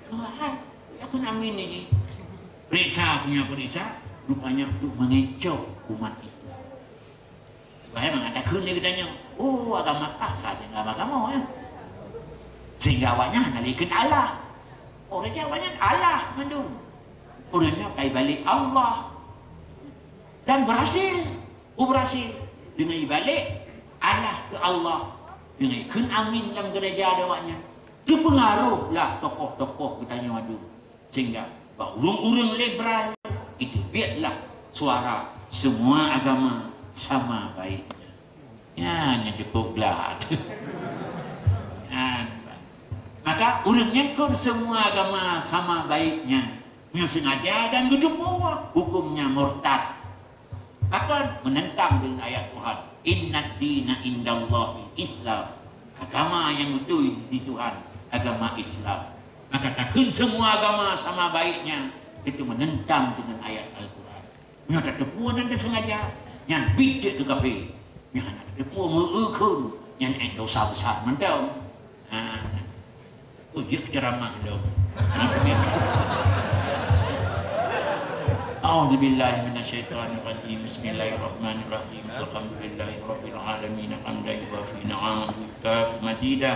Tuhan, ya kheun amin ni. Peuriksa punya peuriksa, rupanya untuk mengecok umat Islam. Supaya mangat takheun lé geutanyoe, oh, agama kah sa deungon agama kamoe, ya. Sehingga awaknyan hana lé kheun Allah. Ureueng nyan awaknyan Allah mandum. Ureueng nyan kai balek Allah. Dan berhasil. Oh, berhasil. Deungon ibalek Allah keu Allah. Deungon kheun amin lam gereja awaknyan. Teupeungaruh lah tokoh-tokoh geutanyoe adu. Sehingga bak ureueng-ureueng liberal, itu biarlah suara semua agama sama baiknya. Nyan nyang cukup glad. Nyan. Maka ureueng nyan kon semua agama sama baiknya. Nyoe sengaja dan geuteupeue, hukumnya murtad. Pakon? Menentang dengan ayat Tuhan. "Innad dina indallahil Islam." Agama yang betul di Tuhan, agama Islam. Maka takheun semua agama sama baiknya, itu menentang dengan ayat Al-Quran. Nyoe tateupeue nan teusengaja, nyan biet jeuet keu kafé. Nyan hana tateupeue meu-eu kheun, nyan ék dosa besar mantong. Ha. Oh, jeuet keu ceramah lom. أعوذ بالله من الشيطان الرجيم. بسم الله الرحمن الرحيم. الحمد لله رب العالمين. حمدا يوافي نعمه ويكافئ مزيده.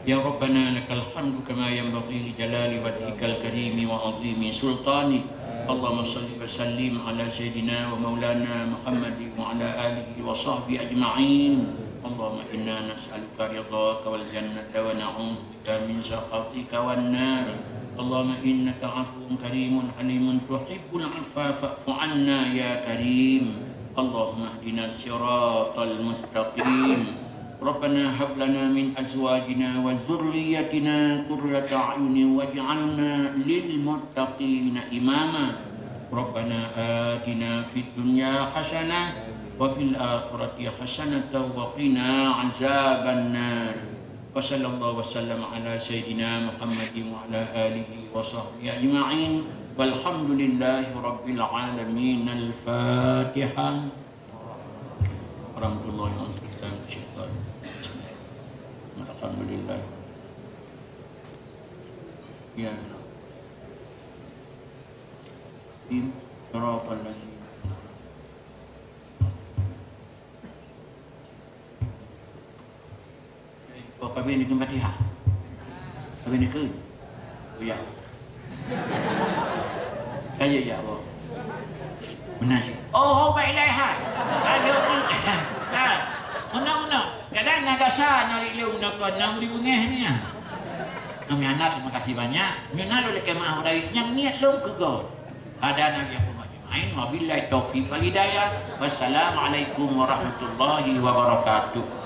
يا ربنا لك الحمد كما ينبغي لجلال وجهك الكريم وعظيم سلطانك. اللهم صل وسلم على سيدنا ومولانا محمد وعلى آله وصحبه أجمعين. اللهم إنا نسألك رضاك والجنة ونعوذ بك من سخطك والنار. اللهم إنك عفو كريم حليم تحب العفو فاعف عنا يا كريم. اللهم اهدنا الصراط المستقيم. ربنا هب لنا من أزواجنا وذريتنا قرة أعين واجعلنا للمتقين إماما. ربنا آتنا في الدنيا حسنة وفي الآخرة حسنة وقنا عذاب النار. وصلى الله وسلم على سيدنا محمد وعلى آله وصحبه أجمعين. والحمد لله رب العالمين. الفاتحة. ورحمة الله وبركاته. الحمد لله. يا رب. صراط الذين Oh, ka bri neukheun Fatihah? Ka bri neukheun? Oh, ya. Ka ya, ya, oh. Meunan. Oh, oh, baik lah, ha. Aduh, ha. Meunan, meunan. Kadang na gasa na lé lôn, na kon, na bri beungéh ni, ya. Kami anak, terima kasih banyak. Nyoe na lôn lakée meu'ah urai nyang niet lôn keu gob. Hadana wa iyyakum ajma'in. Wabillahi taufiq wal hidayah. Wassalamualaikum warahmatullahi wabarakatuh.